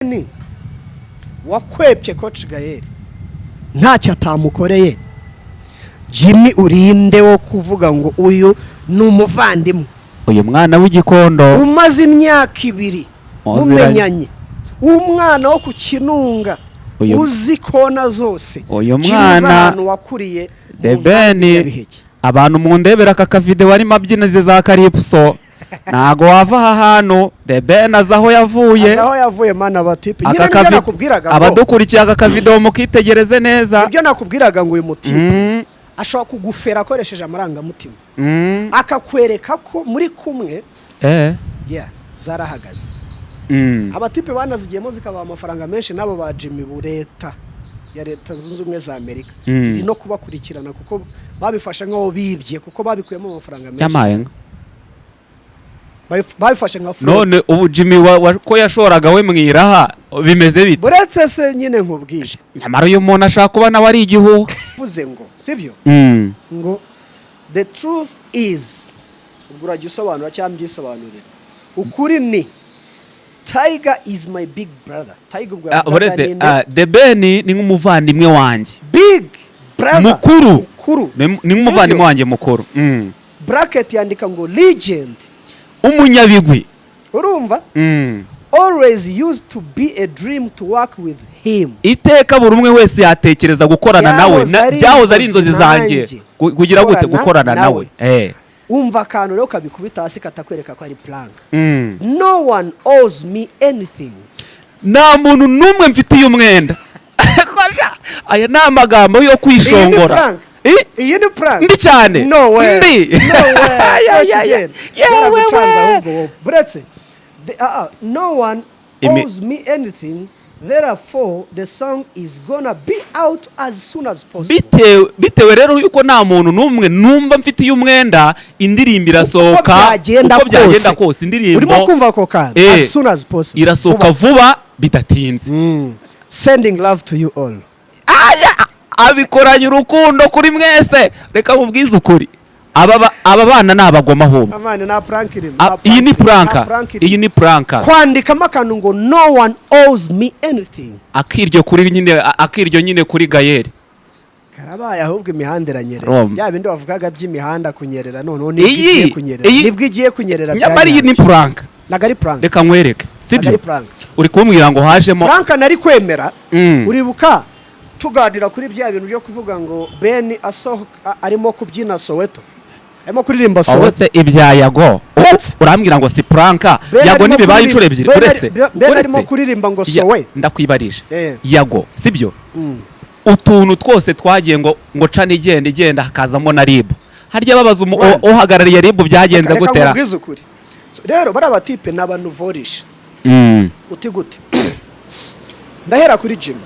Ni wakwepye Coach Gael ntacyo atamukoreye. Jimmy, urinde wo kuvuga ngo uyu ni umuvandimwe? Uyu mwana w'Igikondo umaze imyaka 2 Muziranye. mumenyanye, umwana wo ku Kinunga, uzi kona zose. Uyu Jimmy, uzi mwana ahantu wakuriye mu The nkambi Ben ya Biheke. Abantu mundebera aka kavideo arimo abyina izi za calypso, ntago wava aha hantu. The Ben azi aho yavuye. Azi aho yavuye, mana. Batipe nyine Aka nibyo nakubwiraga ngo abadukurikiye aka kavideo mukitegereze neza. Nibyo nakubwiraga ngo uyu mutipe ashobora kugufera akoresheje amarangamutima, akakwereka ko muri kumwe. Yeah, zarahagaze. Abatipe banazigiyemo zikabaha amafaranga menshi n'abo ba Jimmy. Bu leta ya Leta Zunze Ubumwe za Amerika iri no kubakurikirana kuko babifashe nk'aho bibye, kuko babikuyemo amafaranga menshi. Yamaye nka. Babifashe nka fraud. None ubu Jimmy ko yashoraga we mwiraha, bimeze bite? Buretse se nyine nkubwije. Nyamara uyu muntu ashaka kuba nawe ari igihuha. Mvuze ngo sibyo, ngo the truth is, ubwo urajya usobanura cyangwa mbyisobanurira, ukuri ni Tiger is my big brother. Tiger ubwo Ah, yavugaga uretse ninde? The Ben ni nk'umuvandimwe wanjye Big brother. mukuru. Mukuru. Ni nk'umuvandimwe Sibyo? wanjye mukuru. Bracket yandika ngo legend. Umunyabigwi. Urumva, always used to be a dream to work with him. Iteka buri umwe wese yatekereza gukorana nawe. Byahoze ari Byahoze ari inzozi inzozi zanjye nanjye. Kugira gute? Gukorana Gukorana nawe. nawe. Umva akantu rero kabikubita hasi katakwereka ko ari prank. No one owes me anything. Nta muntu n'umwe mfitiye umwenda. Aya ni amagambo yo Iyi ni kwishongora. prank. Iyi ni prank. Mbi cyane. No way. Mbi. No way. Ay, ay, ay, ay. Yewe Yaragucanze. we. Ahubwo wowe buretse. No one owes me anything, therefore the song is gonna be out as soon as possible. Bitewe rero yuko nta muntu n'umwe numva mfitiye umwenda, indirimbo irasohoka. Uko byagenda Uko byagenda kose. kose, indirimbo Urimo kumva ako kantu? As soon as possible. irasohoka vuba bidatinze. Sending love to you all. Aya, abikoranye urukundo kuri mwese. Reka mubwize ukuri, aba bana ni abagoma ahubwo. Amane, nta prank irimo. Ah, Nta iyi ni prank irimo, prank. nta prank irimo. Iyi ni prank. Kwandikamo akantu ngo no one owes me anything. Akiryo kuri nyine, akiryo nyine kuri Gael. Karabaye ahubwo, imihanda iranyerera. Roma. Bya bindi wavugaga by'imihanda kunyerera, noneho nibwo igiye kunyerera. Nibwo igiye kunyerera. Nyamara iyi ni Byanyabyo. prank. Ntabwo ari prank. Reka nkwereke. Ntabwo Sibyo? ari prank. Uri kumbwira ngo hajemo Prank nari kwemera. Uribuka tuganira kuri bya bintu byo kuvuga ngo Ben asohoka arimo kubyina Soweto, arimo kuririmba Aho Soweto? se ibya Yago Uretse. urambwira ngo si prank? Ben Yago arimo ntibibaye inshuro ebyiri. Uretse Ben arimo uretse kuririmba ngo sowe. Ndakwibarije. Yago, sibyo? Utuntu twose twagiye ngo cana igenda igenda, hakazamo na RIB, harya babaza One. uhagarariye RIB byagenze Reka gutera. nkubwize ukuri. So, rero bariya batipe ni abantu vorisha. Uti gute? Ndahera kuri Jimmy.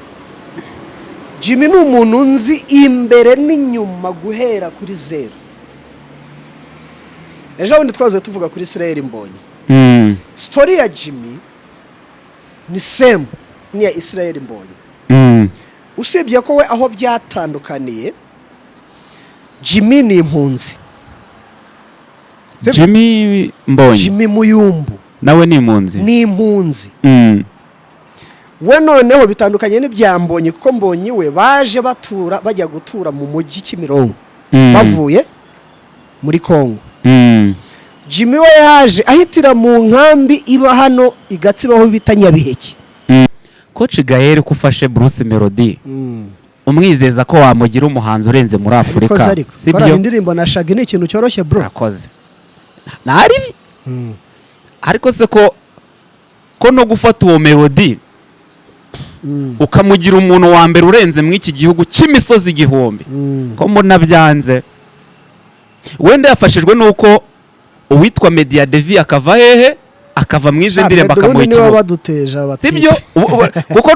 Jimmy ni umuntu nzi imbere n'inyuma guhera kuri zeru. Ejo bundi twahoze tuvuga kuri Israel Mbonyi. Story ya Jimmy ni same n'iya Israel Mbonyi, usibye ko we aho byatandukaniye, Jimmy ni impunzi. Sibyo? Jimmy Mbonyi. Jimmy Muyumbu. Nawe ni impunzi. Ni impunzi. We noneho bitandukanye n'ibya Mbonyi, kuko Mbonyi we baje batura, bajya gutura mu mujyi Kimironko bavuye muri Kongo. Jimmy we yaje ahitira mu nkambi iba hano i Gatsibo aho bita Nyabiheke. Coach Gael, ko ufashe Bruce Melody umwizeza ko wamugira umuhanzi urenze muri Abikoze. Afurika, Ariko sibyo? korana indirimbo na Shaggy ni ikintu cyoroshye, bro? Urakoze, ntari, ariko se ko no gufata uwo Melody ukamugira umuntu wa mbere urenze muri iki gihugu cy'imisozi igihumbi, ko mbona byanze? Wenda yafashijwe n'uko uwitwa Media Devi akava hehe, akava mu izi ndirimbo, akamuha Ubundi nibo ikibuga. baduteje abatipe. Sibyo? Kuko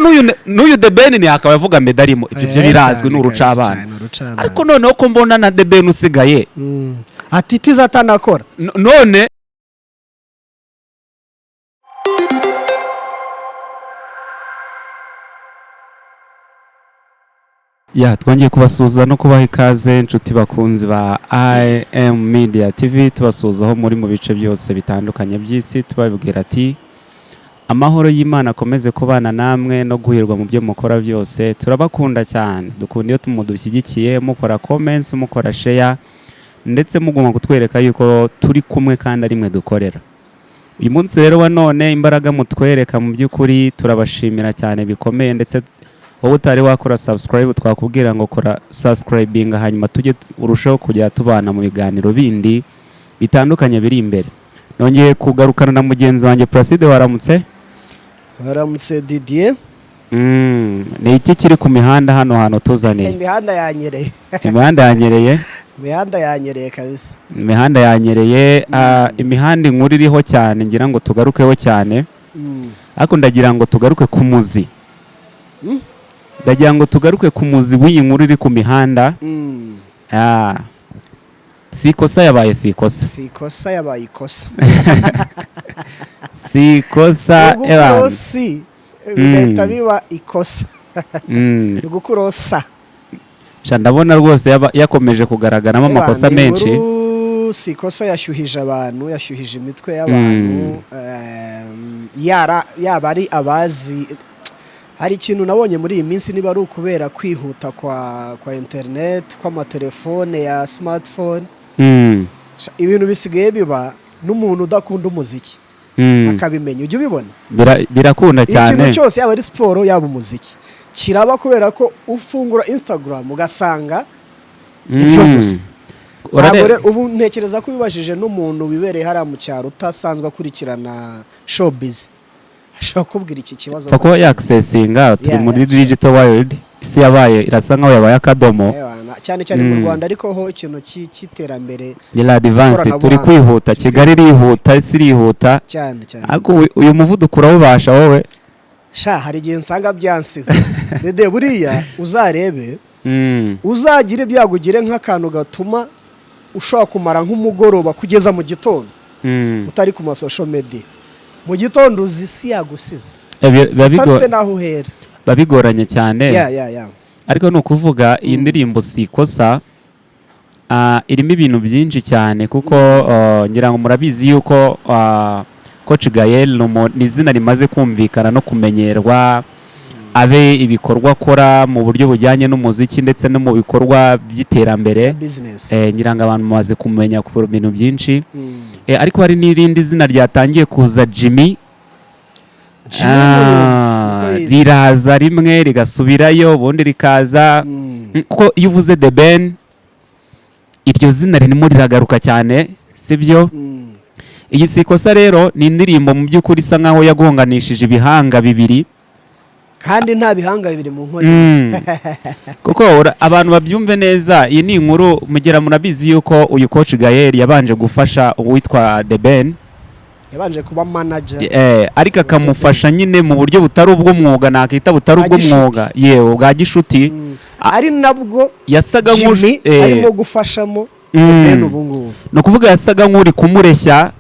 n'uyu The Ben akaba avuga Meddy arimo, ibyo byo birazwi, Cyane, ni urucabana. cyane, urucabana. Ariko noneho ko mbona na The Ben usigaye Atitiza atanakora. None ya twongeye kubasuhuza no kubaha ikaze, inshuti bakunzi ba IM Media TV. Tubasuhuza aho muri mu bice byose bitandukanye by'isi, tubabwira ati Amahoro y'Imana akomeze kubana namwe no guhirwa mu byo mukora byose. Turabakunda cyane, dukunda iyo mudushyigikiye, mukora comments, mukora share, ndetse mugomba kutwereka yuko turi kumwe kandi ari mwe dukorera. Uyu munsi rero wa none, imbaraga mutwereka, mu by'ukuri turabashimira cyane bikomeye. Ndetse wowe utari wakora subscribe, twakubwira ngo kora subscribing, hanyuma tujye urushaho kujya tubana mu biganiro bindi bitandukanye biri imbere. Nongeye kugarukana na mugenzi wanjye Placide. Waramutse? Baramutse, Didier. Ni iki kiri ku mihanda hano hantu tuzaniye? Imihanda yanyereye. Imihanda yanyereye. Imihanda yanyereye kabisa. Imihanda yanyereye. Imihanda, inkuru iriho cyane ngira ngo tugarukeho cyane, ariko ndagira ngo tugaruke ku muzi. Ndagira ngo tugaruke ku muzi w'iyi nkuru iri ku mihanda. Si ikosa yabaye, si ikosa. Si ikosa yabaye ikosa. Si ikosa. Ni ugukurosi bigahita biba ikosa. Ni ugukurosa. Sha, ndabona rwose yakomeje kugaragaramo amakosa Ebana, menshi. Inkuru si ikosa yashyuhije abantu, yashyuhije imitwe y'abantu. Yaba ari abazi, hari ikintu nabonye muri iyi minsi, niba ari ukubera kwihuta kwa internet, kw'amatelefone ya smartphone, ibintu bisigaye biba n'umuntu udakunda umuziki akabimenya. Ujya ubibona? Birakunda Ikintu cyane. cyose, yaba ari siporo, yaba umuziki, kiraba kubera ko ufungura Instagram ugasanga ibyo gusa. Ntabwo ubu ntekereza ko ubibajije n'umuntu wibereye hariya mu cyaro utasanzwe akurikirana showbiz, ashobora kukubwira iki kibazo. Pfa kuba yakisesinga, turi muri digital world, isi yabaye, irasa nkaho yabaye akadomo. Ewana, cyane cyane mu Rwanda, ariko ho ikintu cy'iterambere Ni la advanced, turi ikoranabuhanga. kwihuta, Kigali irihuta, isi irihuta. Cyane cyane. Ariko uyu muvuduko urawubasha wowe? Sha, hari igihe nsanga byansize. Dede, buriya uzarebe, uzagira ibyago ugire nk'akantu gatuma ushobora kumara nk'umugoroba kugeza mu gitondo utari ku ma social media, mu gitondo uzi isi yagusize, Biba udafite n'aho uhera. Biba bigoranye cyane. Ya. Ariko ni ukuvuga iyi ndirimbo si ikosa, irimo ibintu byinshi cyane, kuko ngira ngo murabizi yuko Coach Gael ni izina rimaze kumvikana no kumenyerwa, abe ibikorwa akora mu buryo bujyanye n'umuziki ndetse no mu bikorwa by'iterambere, business. Ngira ngo abantu bamaze kumenya ku bintu byinshi. Ariko hari n'irindi zina ryatangiye kuza, Jimmy. Jimmy Mulumba, niko yitwa. Riraza rimwe rigasubirayo, ubundi rikaza. Kuko iyo uvuze The Ben, iryo zina ririmo riragaruka cyane, sibyo? Iyi si ikosa rero ni indirimbo mu by'ukuri isa nkaho yagonganishije ibihanga bibiri. Kandi nta bihanga bibiri mu nkoni. Kuko abantu babyumve neza, iyi ni inkuru mugera murabizi yuko uyu Coach Gael yabanje gufasha uwitwa The Ben. Yabanje kuba manager. Ariko akamufasha nyine mu buryo butari ubw'umwuga, nakita butari Bwa gishuti. ubw'umwuga, yewe, bwa gishuti. Ari nabwo Yasaga Jimmy arimo gufashamo Ben ubu ngubu. Ni ukuvuga yasaga nk'uri kumureshya,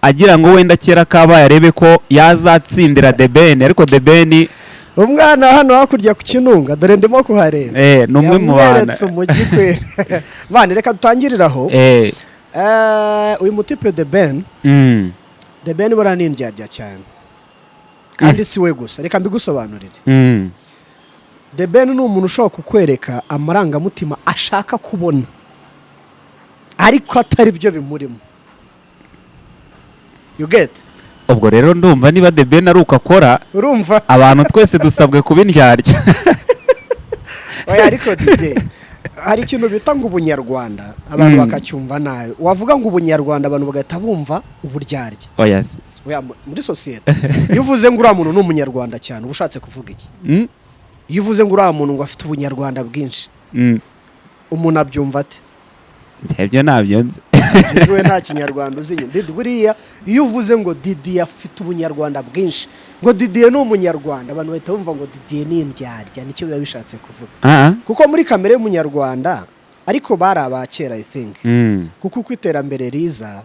agira ngo wenda kera kabaye arebe ko yazatsindira The Ben, ariko The Ben Umwana hano hakurya ku Kinunga, dore ndimo kuhareba, ni umwe mu bantu yamweretse umujyi kwera. Bana, reka dutangirire aho. Uyu mutipe The Ben, The Ben buriya ni indyarya cyane, kandi si we gusa. Reka mbigusobanurire. The Ben ni umuntu ushobora kukwereka amarangamutima ashaka kubona, ariko atari byo bimurimo. You get? Ubwo rero ndumva niba The Ben ari uko akora, Urumva? abantu twese dusabwe kuba indyarya. Oya, ariko Dide, hari ikintu bita ngo ubunyarwanda, abantu bakacyumva nabi. Wavuga ngo ubunyarwanda, abantu bagahita bumva uburyarya. Oya se. Oya, muri sosiyete, iyo uvuze ngo uriya muntu ni umunyarwanda cyane, uba ushatse kuvuga iki? Iyo uvuze ngo uriya muntu ngo afite ubunyarwanda bwinshi, umuntu abyumva ate? Ibyo ntabyo nzi. Ejo we nta kinyarwanda uzi nyine. Didi, buriya iyo uvuze ngo Didier afite ubunyarwanda bwinshi, ngo Didier ni umunyarwanda, abantu bahita bumva ngo Didier ni indyarya. Nicyo biba bishatse kuvuga. Kuko muri kamere y'umunyarwanda, ariko bari aba kera, I think, kuko uko iterambere riza,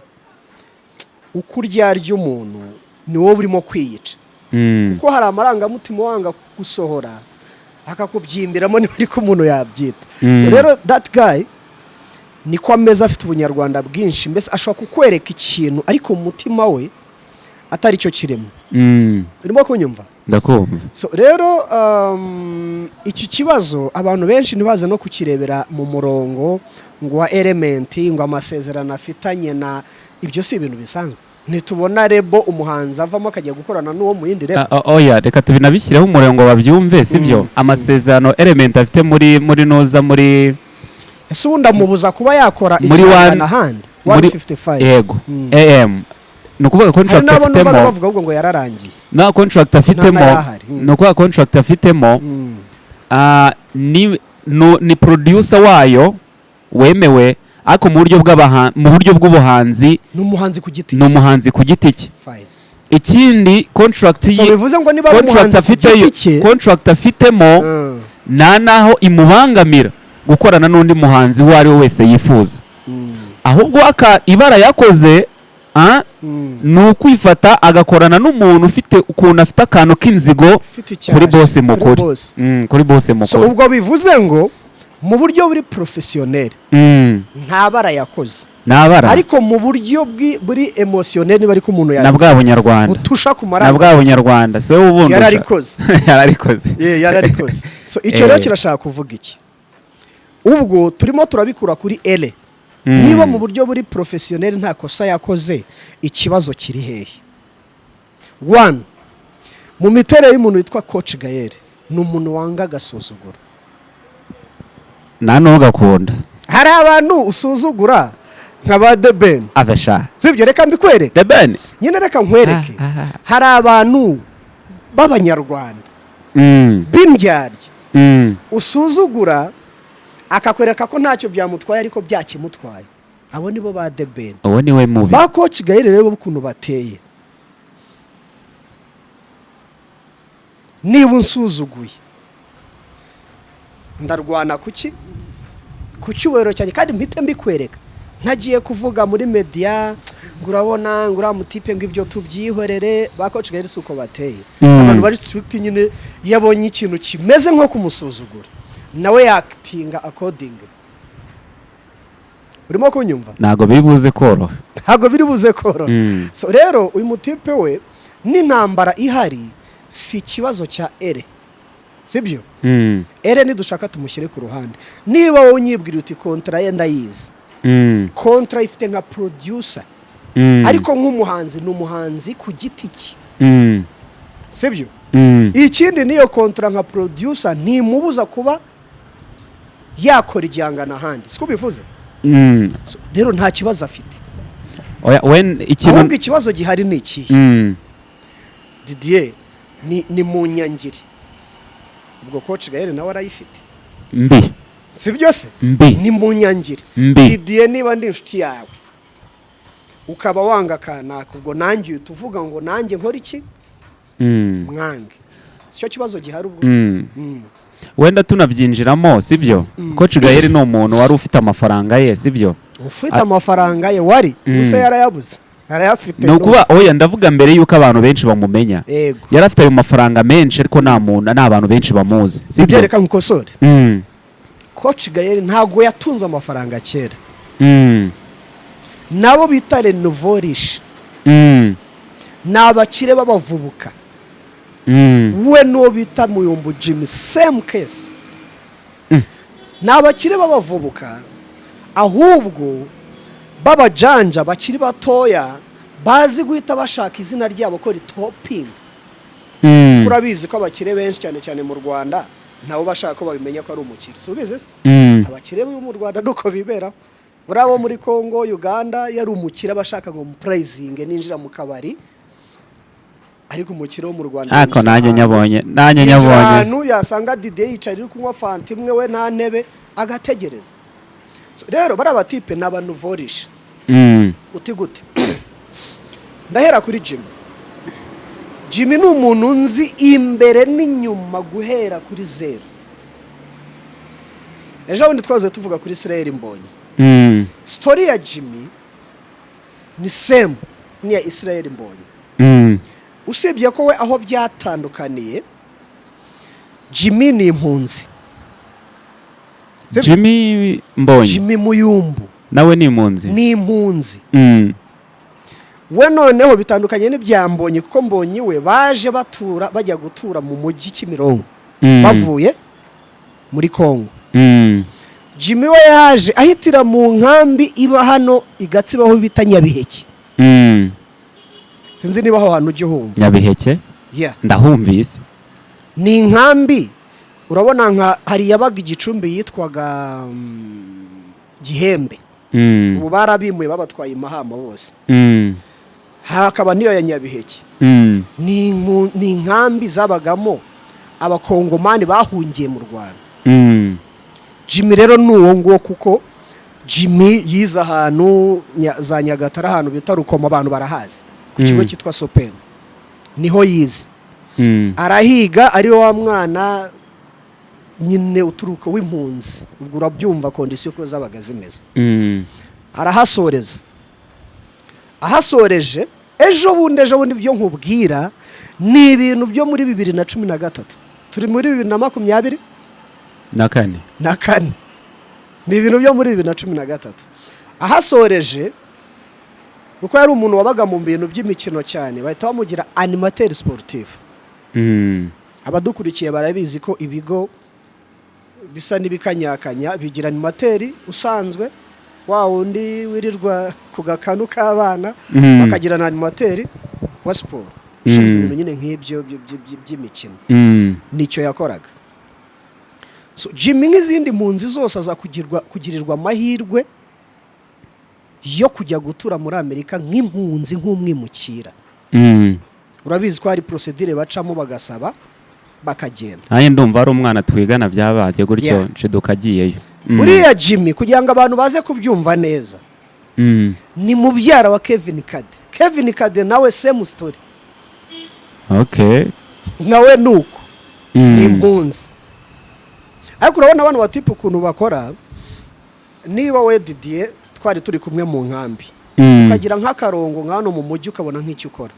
uko uryarya umuntu ni wowe urimo kwiyica, kuko hari amarangamutima wanga gusohora akakubyimbiramo, niba ariko umuntu yabyita. So rero that guy niko ameze, afite ubunyarwanda bwinshi. Mbese ashobora kukwereka ikintu, ariko mu mutima we Atari cyo kirimo. Urimo kunyumva? Ndakumva. So rero iki kibazo abantu benshi ntibaze no kukirebera mu murongo ngo wa Element, ngo amasezerano afitanye na ibyo si ibintu bisanzwe. Ntitubona label umuhanzi avamo akajya gukorana n'uwo mu yindi label? Ah, oya, reka tubinabishyireho umurongo babyumve, sibyo? Amasezerano Element afite muri noza muri Ese ubundi amubuza kuba yakora muri igihangano ahandi? muri 155. Yego. AM ni ukuvuga Hari contract n'abo numvaga afitemo bavuga ahubwo ngo yararangiye. Na contract afitemo N'ayahari. Ni ukuvuga contract afitemo ni no, ni producer wayo wemewe, ariko mu buryo bw'ubuhanzi Ni umuhanzi ku giti ni cye. umuhanzi ku giti cye. Fine. Ikindi, contract So bivuze ngo niba ari contract umuhanzi ku afite giti cye, contract afitemo nta naho imubangamira gukorana n'undi muhanzi uwo ari we wese yifuza. Ahubwo aka ibara yakoze ni ukwifata agakorana n'umuntu ufite ukuntu afite akantu k'inzigo ufite icyasha kuri boss kuri mukuru. boss. Kuri boss So mukuru. ubwo bivuze ngo mu buryo buri professionnel nta bara yakoze. Nabara. Ariko mu buryo buri émotionnel, niba ariko umuntu Na yabivuga, bwa bunyarwanda butusha ku na maranga, bwa bunyarwanda se ubundusha. Yararikoze. Yararikoze. Yeah, yararikoze. So icyo rero kirashaka kuvuga iki? Ubwo turimo turabikura kuri ere. Niba mu buryo buri professionnel nta kosa yakoze, ikibazo kiri hehe? One, mu miterere y'umuntu witwa Coach Gael, ni umuntu wanga agasuzuguro. Nta n'ugakunda. Hari abantu usuzugura nka ba The Ben. Avesha. Sibyo? Reka mbikwereke. The Ben. Nyine reka nkwereke. Ah, ah, ah. Hari abantu b'Abanyarwanda b'indyarya usuzugura akakwereka ko ntacyo byamutwaye ariko byakimutwaye. Abo nibo ba The Ben. Uwo niwe mubi. Ba Coach Gael rero ukuntu bateye, niba unsuzuguye ndarwana kuki ku cyubahiro cyanjye kandi mpite mbikwereka, ntagiye kuvuga muri media ngo urabona ngo uriya mutipe, ngo ibyo tubyihorere. Ba Coach Gael si uko bateye. Abantu bari strict nyine, iyo abonye ikintu kimeze nko kumusuzugura nawe yakitinga according. Urimo kunyumva? Ntabwo biri buze koroha. Ntabwo biri buze koroha. So rero uyu mutipe we n'intambara ihari si ikibazo cya ere, sibyo? Ere nidushaka tumushyire ku ruhande. Niba wowe unyibwira uti contrat ye ndayizi, contrat ifite nka producer, ariko nk'umuhanzi ni umuhanzi ku giti cye, sibyo? Ikindi, niyo contrat nka producer ntimubuza kuba yakora igihangano ahandi, siko bivuze? So, rero nta kibazo afite. Oya, when ikintu Ahubwo ikibazo gihari ni ikihe? Didier, ni mu nyangiri. Ubwo Coach Gael nawe arayifite. Mbi. Si byo se? Mbi. Ni mu nyangiri. Mbi. Didier, niba ndi inshuti yawe ukaba wanga kanaka, ubwo nanjye uhita uvuga ngo nanjye nkora iki? Mwange. Si cyo kibazo gihari ubwo? Wenda tunabyinjiramo, sibyo? Coach Gael ni umuntu wari ufite amafaranga ye, sibyo? Ufite amafaranga ye wari gusa yarayabuze, arayafite. Ni ukuba, oya, ndavuga mbere y'uko abantu benshi bamumenya. Yego. Yari afite ayo mafaranga menshi ariko nta muntu, nta bantu benshi bamuzi, Ibyo sibyo? reka nkukosore. Coach Gael ntabwo yatunze amafaranga kera. Nabo bita nouveau riche ni abakire b'abavubuka. We n'uwo bita Muyumbu Jimmy, same case. Ni abakire b'abavubuka, ahubwo b'abajanja bakiri batoya bazi guhita bashaka izina ryabo ko ritopinga. Urabizi ko abakire benshi, cyane cyane mu Rwanda, nabo bashaka ko babimenya ko ari umukire, si ubizi se? Abakire bo mu Rwanda nuko biberaho. Buriya bo muri Congo, Uganda, yari umukire aba ashaka ngo mupurayizinge ninjira mu kabari, ariko umukire wo mu Rwanda Ariko yinjira nanjye nyabonye, nanjye yinjira nyabonye. ahantu yasanga Didier yicaye ari kunywa fanta imwe, we nta ntebe, agategereza. So, rero bariya batipe ni abantu nouveau riche. Uti gute? Ndahera kuri Jimmy. Jimmy ni umuntu nzi imbere n'inyuma guhera kuri zeru. Ejo bundi twahoze tuvuga kuri Israel Mbonyi. Story ya Jimmy ni same n'iya Israel Mbonyi, usibye ko we aho byatandukaniye, Jimmy ni impunzi. Sibyo? Jimmy Mbonyi. Jimmy Muyumbu. Nawe ni impunzi. Ni impunzi. We noneho bitandukanye n'ibya Mbonyi, kuko Mbonyi we baje batura, bajya gutura mu mujyi Kimironko bavuye muri Kongo. Jimmy we yaje ahitira mu nkambi iba hano i Gatsibo, aho bita Nyabiheke. Sinzi niba aho hantu ujya uhumva. Nyabiheke? Yeah. Ndahumvise. Ni inkambi, urabona nka hari yabaga igicumbi yitwaga Gihembe. Ubu barabimuye, babatwaye i Mahama bose. Hakaba n'iyo ya Nyabiheke. Ni inkambi zabagamo Abakongomani bahungiye mu Rwanda. Jimmy rero ni uwo nguwo, kuko Jimmy yize ahantu za Nyagatare, ahantu bita Rukomo, abantu barahazi, ku kigo cyitwa Sopemu niho yize. Arahiga, ari wa mwana nyine uturuka w'impunzi, ubwo urabyumva condition uko zabaga zimeze. Arahasoreza, ahasoreje ejo bundi, ejo bundi. Ibyo nkubwira ni ibintu byo muri 2013, turi muri 2024. Na kane. Ni ibintu byo muri 2013 ahasoreje, kuko yari umuntu wabaga mu bintu by'imikino cyane, bahita bamugira animateur sportif. Abadukurikiye barabizi ko ibigo bisa n'ibikanyakanya bigira animateur usanzwe, wa wundi wirirwa ku gakanu k'abana, bakagira na animateur wa siporo ushinzwe ibintu nyine nk'ibyo by'imikino. Nicyo yakoraga. So Jimmy, nk'izindi mpunzi zose, aza kugirirwa amahirwe yo kujya gutura muri Amerika nk'impunzi, nk'umwimukira. Urabizi ko hari procédure bacamo, bagasaba, bakagenda. Nanjye ndumva ari umwana twigana byabaye gutyo. Nshiduka agiyeyo. Buriya Jimmy, kugira ngo abantu baze kubyumva neza, ni mubyara wa Kevin Kade. Kevin Kade nawe same story. Nawe ni uko, ni impunzi. Ariko urabona abantu batipe ukuntu bakora, niba we Didier twari turi kumwe mu nkambi, ukagira nk'akarongo nka hano mu mujyi, ukabona nk'icyo ukora,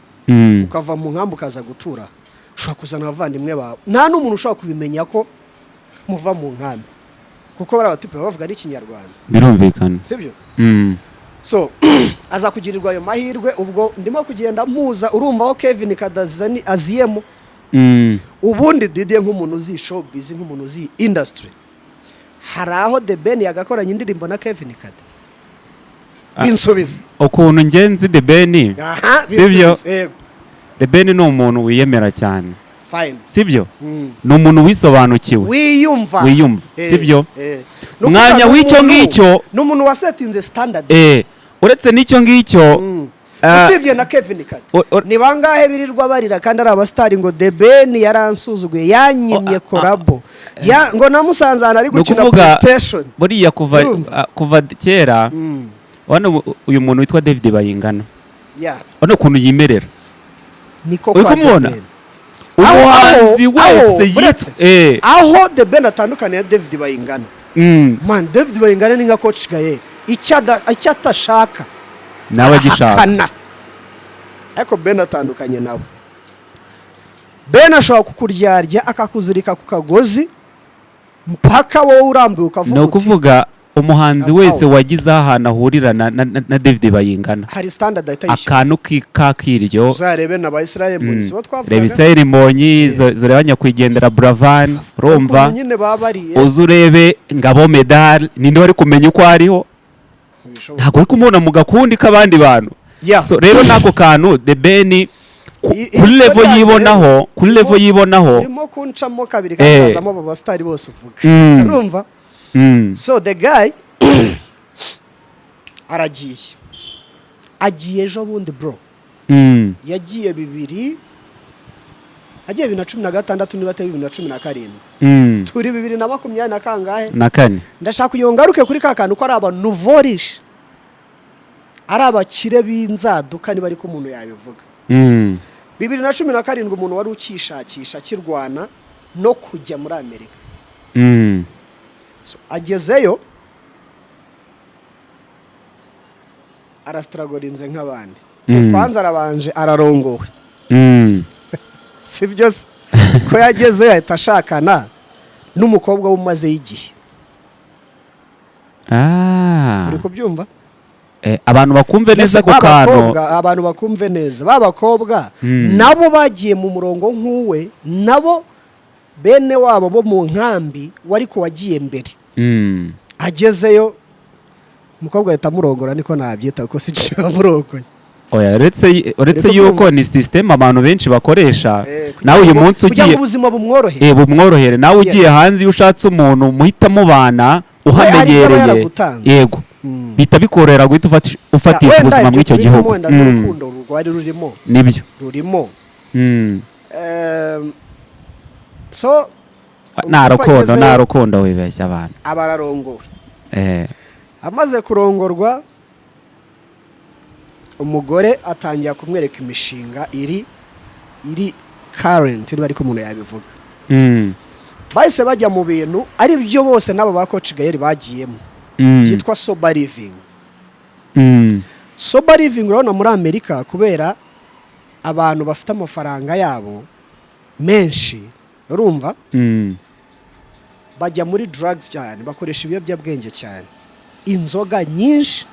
ukava mu nkambi ukaza gutura, ushobora kuzana abavandimwe bawe, nta n'umuntu ushobora kubimenya ko muva mu nkambi, kuko bariya batipe baba bavuga n'ikinyarwanda. Birumvikana. Sibyo? So aza kugirirwa ayo mahirwe. Ubwo ndimo kugenda mpuza, urumva aho Kevin Kadazani aziyemo. Ubundi Didier, nk'umuntu uzi showbiz, nk'umuntu uzi industry, hari aho The Ben yagakoranye indirimbo na Kevin Kade? Ah. Binsubize. Ukuntu ngenzi The Ben, Aha. Sibyo? Binsubize, yego. The Ben ni umuntu wiyemera cyane. Fine. Sibyo? Ni umuntu wisobanukiwe. Wiyumva. Wiyumva, sibyo? Eh. Mwanya Ni w'icyo ngicyo. Ni umuntu wasetinze standard. Uretse n'icyo ngicyo, Usibye na Kevin Kade, ni bangahe birirwa barira kandi ari abasitari ngo The Ben yaransuzuguye, yanyimye collabo, ngo namusanze ahantu ari Ni gukina ukuvuga, PlayStation? buriya kuva Urumva? Kuva kera, hano uyu muntu witwa David Bayingana, urabona ukuntu yimerera. Niko Uri kwa The kumubona? Ben. Umuhanzi wese Uretse aho The Ben atandukaniye na David Bayingana, man, David Bayingana ni nka Coach Gael, icyo atashaka nawe agishaka. Ahakana. Ariko Ben atandukanye nawe. Ben ashobora kukuryarya, akakuzirika ku kagozi mpaka wowe urambiwe ukavuga Ni uti ukuvuga umuhanzi Aho. wese wagize aho ahantu ahurira na David Bayingana, Hari standard ahita yishyira. Akantu kakiryo. Uzarebe na ba Israel Mbonyi, sibo twavugaga? Reba Israel Mbonyi, zoreba nyakwigendera Buravan, urumva? Ukuntu nyine baba bariye. Uze urebe Ngabo Medal, ninde wari kumenya uko ariho? Ntibishoboka. Ntabwo uri kumubona mu gakundi k'abandi bantu. So rero n'ako kantu The Ben kuri level story yibonaho, yanjye kuri level yibonaho. Urimo kuncamo kabiri kandi hazamo abo basitari bose uvuga. Urumva? So the guy aragiye, agiye ejo bundi, bro. Yagiye bibiri, agiye 2016, niba atari 2017. Turi bibiri na makumyabiri na kangahe? Na kane. Ndashaka kugira ngo ngaruke kuri ka kantu ko ari aba nouveau riche, ari abakire b'inzaduka, niba ariko umuntu yabivuga. 2017, umuntu wari ukishakisha, akirwana no kujya muri Amerika. So, agezeyo arasitaragorinze nk'abandi. Kwanza arabanje ararongowe. Si byo se ko yagezeyo ahita ashakana n'umukobwa we umazeyo igihe? Uri kubyumva? Abantu bakumve neza Mbese ako kantu. Abantu bakumve neza, ba bakobwa nabo bagiye mu murongo nk'uwe, nabo bene wabo bo mu nkambi, wari ko wagiye mbere. Agezeyo umukobwa ahita amurongora, niko nabyita, kuko si Jimmy wamurongoye. Oya, uretse Ariko yuko kumva- ni system abantu benshi bakoresha. Kugira Nawe uyu munsi kugira ngo ugiye ubuzima bumworohere. Bumworohere. Nawe ugiye hanze, iyo ushatse umuntu muhita mubana Hari ibyo aba uhamenyereye, yaragutanze. Yego, bihita bikorohera guhita ufatisha Wenda ubuzima ibyo muri icyo tubivamo, gihugu. wenda n'urukundo rwari rurimo, Nibyo. rurimo. So Nta rukundo, agezeyo- nta rukundo, wibeshya abantu. Aba ararongowe. Amaze kurongorwa, umugore atangira kumwereka imishinga iri current, niba ariko umuntu yabivuga. Bahise bajya mu bintu ari byo bose n'abo ba Coach Gael bagiyemo, byitwa sober living. Sober living, urabona muri Amerika, kubera abantu bafite amafaranga yabo menshi, urumva, bajya muri drugs cyane, bakoresha ibiyobyabwenge cyane, inzoga nyinshi,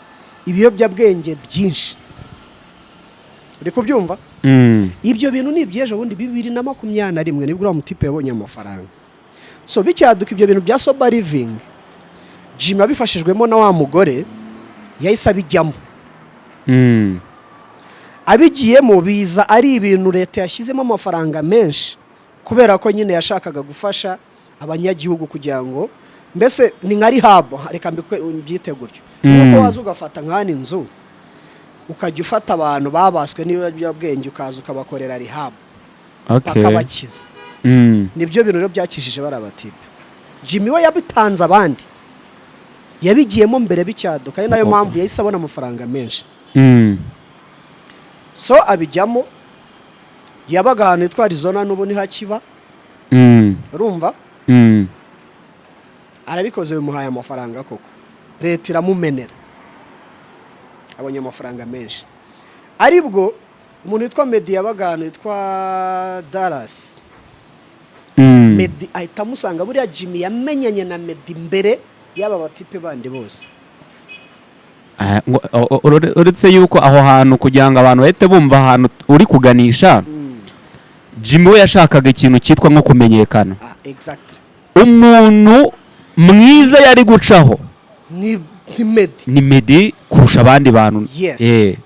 ibiyobyabwenge byinshi, uri kubyumva? Ibyo bintu ni iby'ejo bundi, 2021, nibwo uriya mutipe yabonye amafaranga. So bicyaduka ibyo bintu bya sober living, Jimmy abifashijwemo na wa mugore yahise abijyamo. Abigiyemo, biza ari ibintu leta yashyizemo amafaranga menshi, kubera ko nyine yashakaga gufasha abanyagihugu kugira ngo mbese ni nka rehab, reka mbyite gutyo. Nk'uko waza ugafata nk'ahano inzu, ukajya ufata abantu babaswe n'ibiyobyabwenge, ukaza ukabakorera rehab, bakabakiza. Nibyo bintu rero byakijije bariya batipe. Jimmy we yabitanze abandi, yabigiyemo mbere bicyaduka, ari nayo mpamvu yahise abona amafaranga menshi. So abijyamo, yabaga ahantu hitwa Arizona, n'ubu nihakiba. Urumva, arabikoze, bimuhaye amafaranga koko, leta iramumenera, abonye amafaranga menshi. Aribwo umuntu witwa Meddy yabaga ahantu hitwa Dallas. Meddy ahita amusanga. Buriya Jimmy yamenyanye na Meddy mbere y'aba batipe bandi bose. Uretse yuko aho hantu, kugira ngo abantu bahite bumva ahantu uri kuganisha, Jimmy we yashakaga ikintu cyitwa nko kumenyekana. Ah, exactly. Umuntu mwiza yari gucaho ni Meddy. Ni Meddy kurusha abandi bantu. Yes.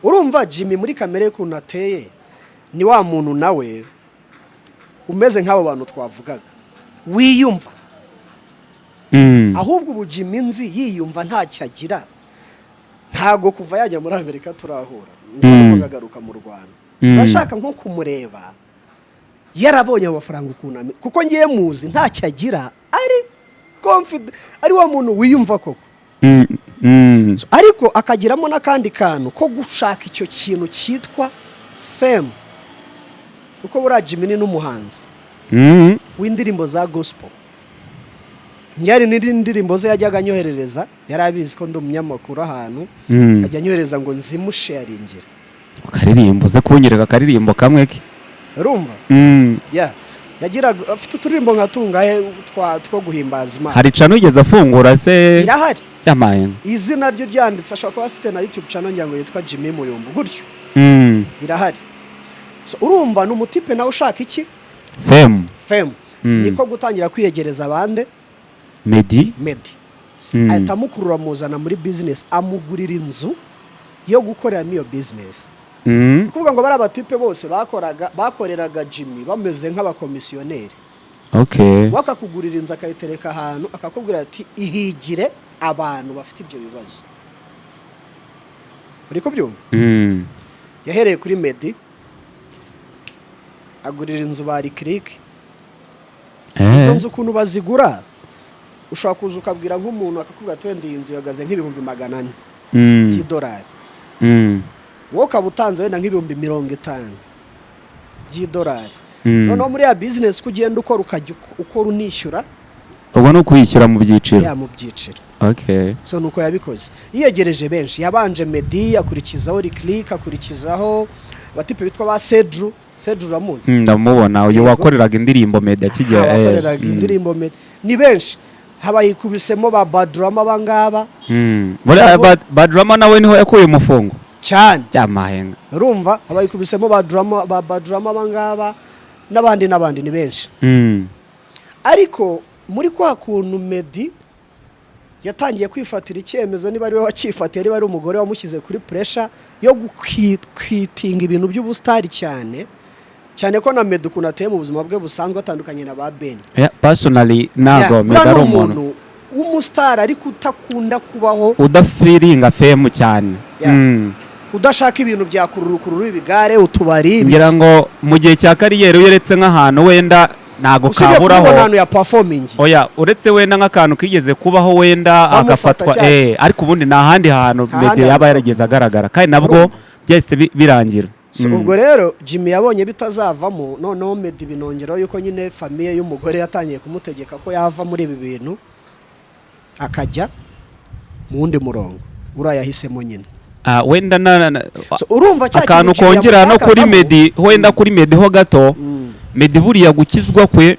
Urumva Jimmy muri kamere y'ukuntu ateye, ni wa muntu nawe umeze nk'abo bantu twavugaga wiyumva. Ahubwo ubu Jimmy nzi yiyumva ntacyo agira, ntabwo kuva yajya muri Amerika turahura, ngo agaruka mu Rwanda. Bashaka nko kumureba yarabonye amafaranga ukuntu kuko ngiye muzi ntacyo agira, ari confident, ari wa muntu wiyumva koko. So, ariko akagiramo n'akandi kantu ko gushaka icyo kintu cyitwa fame, kuko buriya Jimmy ni n'umuhanzi w'indirimbo za gospel. Nyari n'indi ndirimbo ze yajyaga anyoherereza, yari abizi ko ndi umunyamakuru ahantu, akajya anyohereza ngo nzimusharingire. Ukaririmbo, uze kunyereka akaririmbo kamwe ke. Urumva? Yeah. Yagiraga, afite uturirimbo nka tungahe two guhimbaza Imana. Hari channel ugeze afungura se? Irahari. Yamaye. Izina ryo ryanditse, ashobora kuba afite na YouTube channel, ngira ngo yitwa Jimmy Muyumbu gutyo. Irahari. So urumva ni umutipe nawe ushaka iki? Fame. Fame. Niko gutangira kwiyegereza abandi. Meddy. Meddy ahita amukurura, amuzana muri business, amugurira inzu yo gukoreramo iyo business. Kuvuga ngo bari abatipe bose bakoraga, bakoreraga Jimmy bameze nk'abakomisiyoneri. We akakugurira inzu, akayitereka ahantu, akakubwira ati: "Ihigire abantu bafite ibyo bibazo." Uri kubyumva? Mm. Yahereye kuri Meddy, agurira inzu ba Lick. Izo nzu ukuntu bazigura, ushobora kuza ukabwira nk'umuntu, akakubwira ati: "Wenda iyi nzu ihagaze nk'ibihumbi 400 by'idolari." Wowe ukaba utanze wenda nk'ibihumbi 50 by'idolari. Noneho muri ya business, uko ugenda ukora, ukajya ukora unishyura. Ubwo ni ukwishyura mu byiciro. Ya, mu byiciro. So nuko yabikoze, yiyegereje benshi. Yabanje Meddy, akurikizaho Lick, akurikizaho abatipe bitwa ba Cedru. Cedru uramuzi? Ndamubona uyu. Yego. Wakoreraga indirimbo Meddy akigera. Abakoreraga indirimbo Meddy ni benshi. Habayikubisemo ba Badrama abangaba. Buriya Badrama nawe niho yakuye umufungo. Cyane. Byamahenga. Urumva abayikubisemo ba Drama, ba Badrama abangaba n'abandi n'abandi, ni benshi. Ariko muri kwa kuntu Meddy yatangiye kwifatira icyemezo, niba ari we wacyifatiye, niba ari umugore wamushyize kuri pressure yo gukwitinga ibintu by'ubusitari, cyane cyane ko na Meddy ukuntu ateye mu buzima bwe busanzwe atandukanye na ba Ben. Yeah, personally ntabwo Yeah, Meddy buriya ari ni umuntu umuntu w'umusitari ariko utakunda kubaho udafeelinga fame cyane. Yeah. Udashaka ibintu bya kururukururu, ibigare, utubari, ibiki. Ngira ngo mu gihe cya career uyeretse nk'ahantu wenda ntago Usibye kaburaho. kubona ahantu ya performing. Oya, uretse wenda nk'akantu kigeze kubaho wenda Bamufata agafatwa cyacu. Ariko ubundi nta handi hantu Nta Meddy handi yaba hantu. yarageze agaragara, kandi nabwo Urumva? byahise birangira. So, ubwo rero Jimmy yabonye bitazavamo, noneho Meddy binongeraho yuko nyine famille y'umugore yatangiye kumutegeka ko yava muri ibi bintu akajya mu wundi murongo uriya yahisemo nyine. Ah, wenda So, urumva cya akantu kintu Jimmy kongera no kuri yamushakagamo. Meddy, wenda kuri Meddy ho gato. Meddy buriya gukizwa kwe,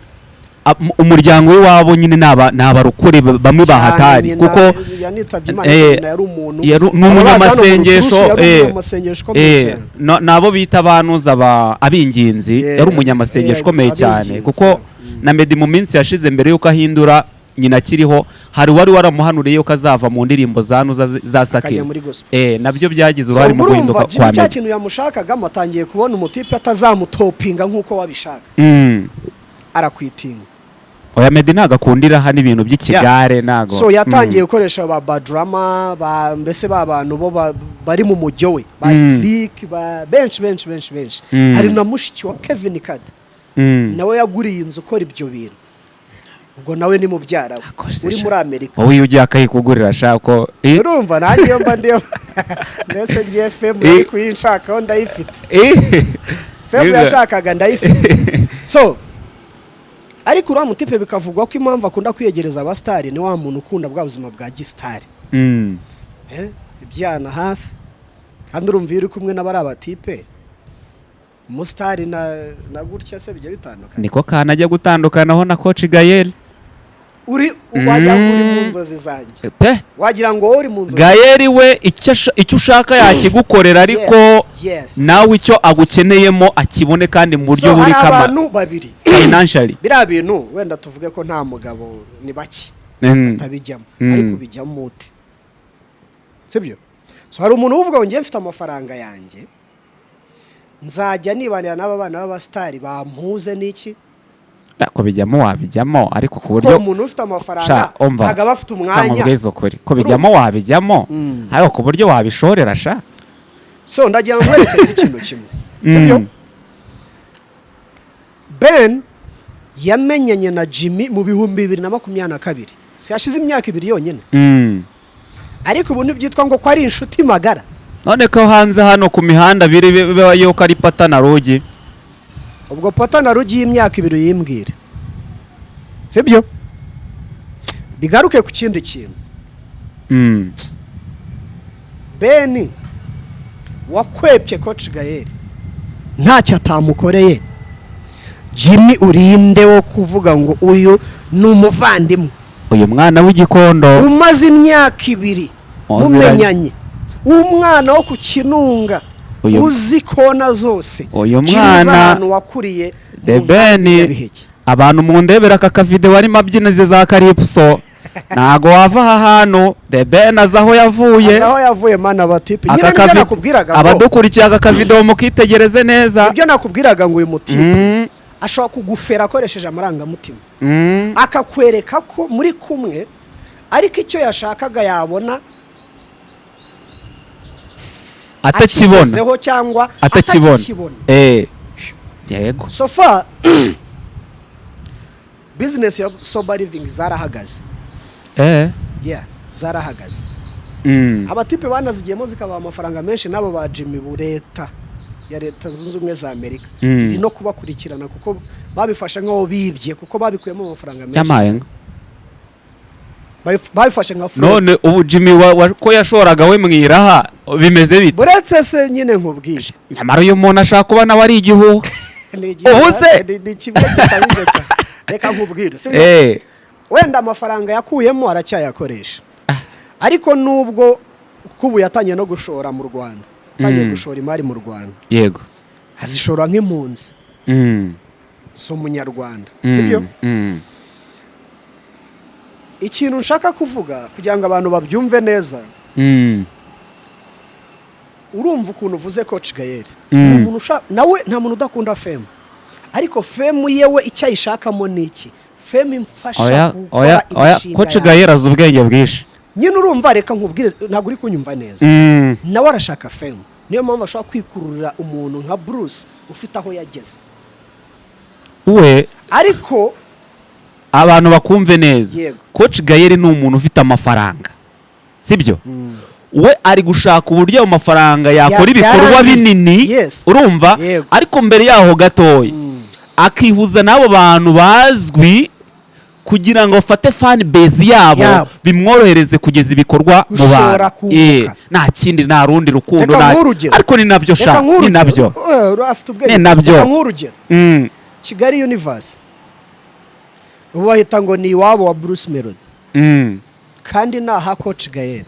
umuryango w'iwabo nyine ni abarokore bamwe bahatari. Cyane, nyina Kuko yanitabye Imana, nyina yari umuntu ni Ababaza hano mu umunyamasengesho. Ruturusu, yari umunyamasengesho ukomeye cyane. Nabo bita abanuza ba abinginzi. Yari umunyamasengesho ukomeye cyane, abinginzi. kuko na Meddy mu minsi yashize mbere y'uko ahindura, nyina akiriho, hari uwari waramuhanuriye yuko azava mu ndirimbo za nuza za Akajya Sakira. muri gospel. Nabyo byagize So, uruhare mu urumva guhinduka Jimmy kwa cya Meddy. kintu yamushakagamo, atangiye kubona umutipe atazamutopinga nk'uko wabishaka, arakwitinga. Oya, Meddy ntabwo akundira hano ibintu by'ikigare, ntabwo. So yatangiye gukoresha ba Badrama, ba mbese ba bantu bo bari mu mujyo we, ba Lick, ba benshi benshi benshi benshi. Hari na mushiki wa Kevin Kade, nawe yaguriye inzu ukora ibyo bintu, ubwo nawe ni mubyara we Akose uri sha. muri Amerika. Wowe iyo ugiye akayikugurira, shaka ko Urumva nanjye iyo mba ndiyo mbese ngiye fame ari kuyinshakaho ndayifite. Fame yashakaga ndayifite. So ariko uriya mutipe bikavugwa ko impamvu akunda kwiyegereza abasitari ni wa muntu ukunda bwa buzima bwa gisitari. Ibyana hafi, kandi urumva iyo uri kumwe n'abari abatipe, umusitari na gutya se bijya bitandukanye. Niko kantu ajya gutandukanaho na Coach Gael. Uri wagira ngo uri mu nzozi zanjye. Pe. Wagira ngo wowe uri mu nzozi. Gael we icyo ushaka yakigukorera, ariko nawe icyo agukeneyemo akibone, kandi mu buryo So, buri hari kama abantu babiri financially. Biriya bintu wenda tuvuge ko nta mugabo, ni bake batabijyamo, ariko bijyamo ute? Sibyo? So hari umuntu uvuga ngo ngiye mfite amafaranga yanjye, nzajya nibanira n'aba bana b'abasitari bampuze n'iki. Ko bijyamo wabijyamo, ariko ku Ko buryo umuntu ufite amafaranga Sha, umva, ntabwo aba afite umwanya. Kamubwiza ukuri, ko bijyamo wabijyamo, ariko ku buryo wabishorera sha. So ndagira ngo nkwereke rero ikintu kimwe, sibyo? Ben yamenyanye na Jimmy mu 2022, si hashize imyaka 2 yonyine. Ariko ubu ntibyitwa ngo ko ari inshuti magara. None ko hanze hano ku mihanda biri biba yuko ari pata na rugi? Ubwo pata na rugi y'imyaka 2 yimbwire, sibyo? Bigaruke ku kindi kintu. Ben wakwepye Coach Gael ntacyo atamukoreye, Jimmy urinde wo kuvuga ngo uyu ni umuvandimwe? Uyu mwana w'igikondo umaze imyaka 2 Muziranye. mumenyanye, umwana wo ku Kinunga, uzi kona zose, Uyu Jimmy uzi mwana ahantu wakuriye The mu nkambi Ben ya Biheke. Abantu mundebera aka kavideo arimo abyina izi za calypso, ntago wava aha hantu The Ben azi aho yavuye. Azi aho yavuye mana batipe nyine. Aka Nibyo nakubwiraga ngo abadukurikiye aka kavideo mukitegereze neza. Ibyo nakubwiraga ngo uyu mutipe ashobora kugufera akoresheje amarangamutima, akakwereka ko muri kumwe, ariko icyo yashakaga yabona atakibona. Akigezeho cyangwa atakibona. atakibona. Yego. So far business ya sober living zarahagaze. Yeah, zarahagaze. Abatipe banazigiyemo zikabaha amafaranga menshi n'abo ba Jimmy, bu leta ya Leta Zunze Ubumwe za Amerika iri no kubakurikirana kuko babifashe nk'aho bibye, kuko babikuyemo amafaranga menshi. Cyamaye. Babifashe nka fraud. None ubu Jimmy ko yashoraga we mwiraha bimeze bite? Buretse se nyine nkubwire. Nyamara uyu muntu ashaka kuba nawe ari igihuha. Ni Ubu se? ni kimwe gikabije cyane, reka nkubwire, sibyo? Wenda amafaranga yakuyemo aracyayakoresha, ariko nubwo kuko ubu yatangiye no gushora mu Rwanda, yatangiye gushora imari mu Rwanda, azishora nk'impunzi, si umunyarwanda, sibyo? Mm. Ikintu nshaka kuvuga kugira ngo abantu babyumve neza, urumva ukuntu uvuze Coach Gael, ni umuntu nawe nta muntu udakunda fame, ariko fame yewe icyo ayishakamo ni iki? Fame imfasha Oya. gukora Oya, oya. imishinga Coach yanjye. Gael azi ubwenge bwinshi. Nyine urumva, reka nkubwire, ntabwo uri kunyumva neza. Nawe arashaka fame, niyo mpamvu ashobora kwikururira umuntu nka Bruce ufite aho yageze. We Ariko abantu bakumve neza. Yego. Coach Gael ni umuntu ufite amafaranga, sibyo? We ari gushaka uburyo ayo mafaranga yakora ibikorwa binini. Urumva? Yego. Ariko mbere yaho gatoya akihuza n'abo bantu bazwi kugira ngo bafate fan base yabo, bimworohereze kugeza ibikorwa mu Gushora, bantu. kunguka. Nta kindi, nta rundi rukundo. Reka nguhe urugero. Ariko ni nabyo Reka sha, nguhe ni nabyo. urugero. Afite ubwenge. Ni nabyo. Reka nguhe urugero. Kigali Universe ubu bahita ngo ni iwabo wa Bruce Melody, kandi ni aha Coach Gael.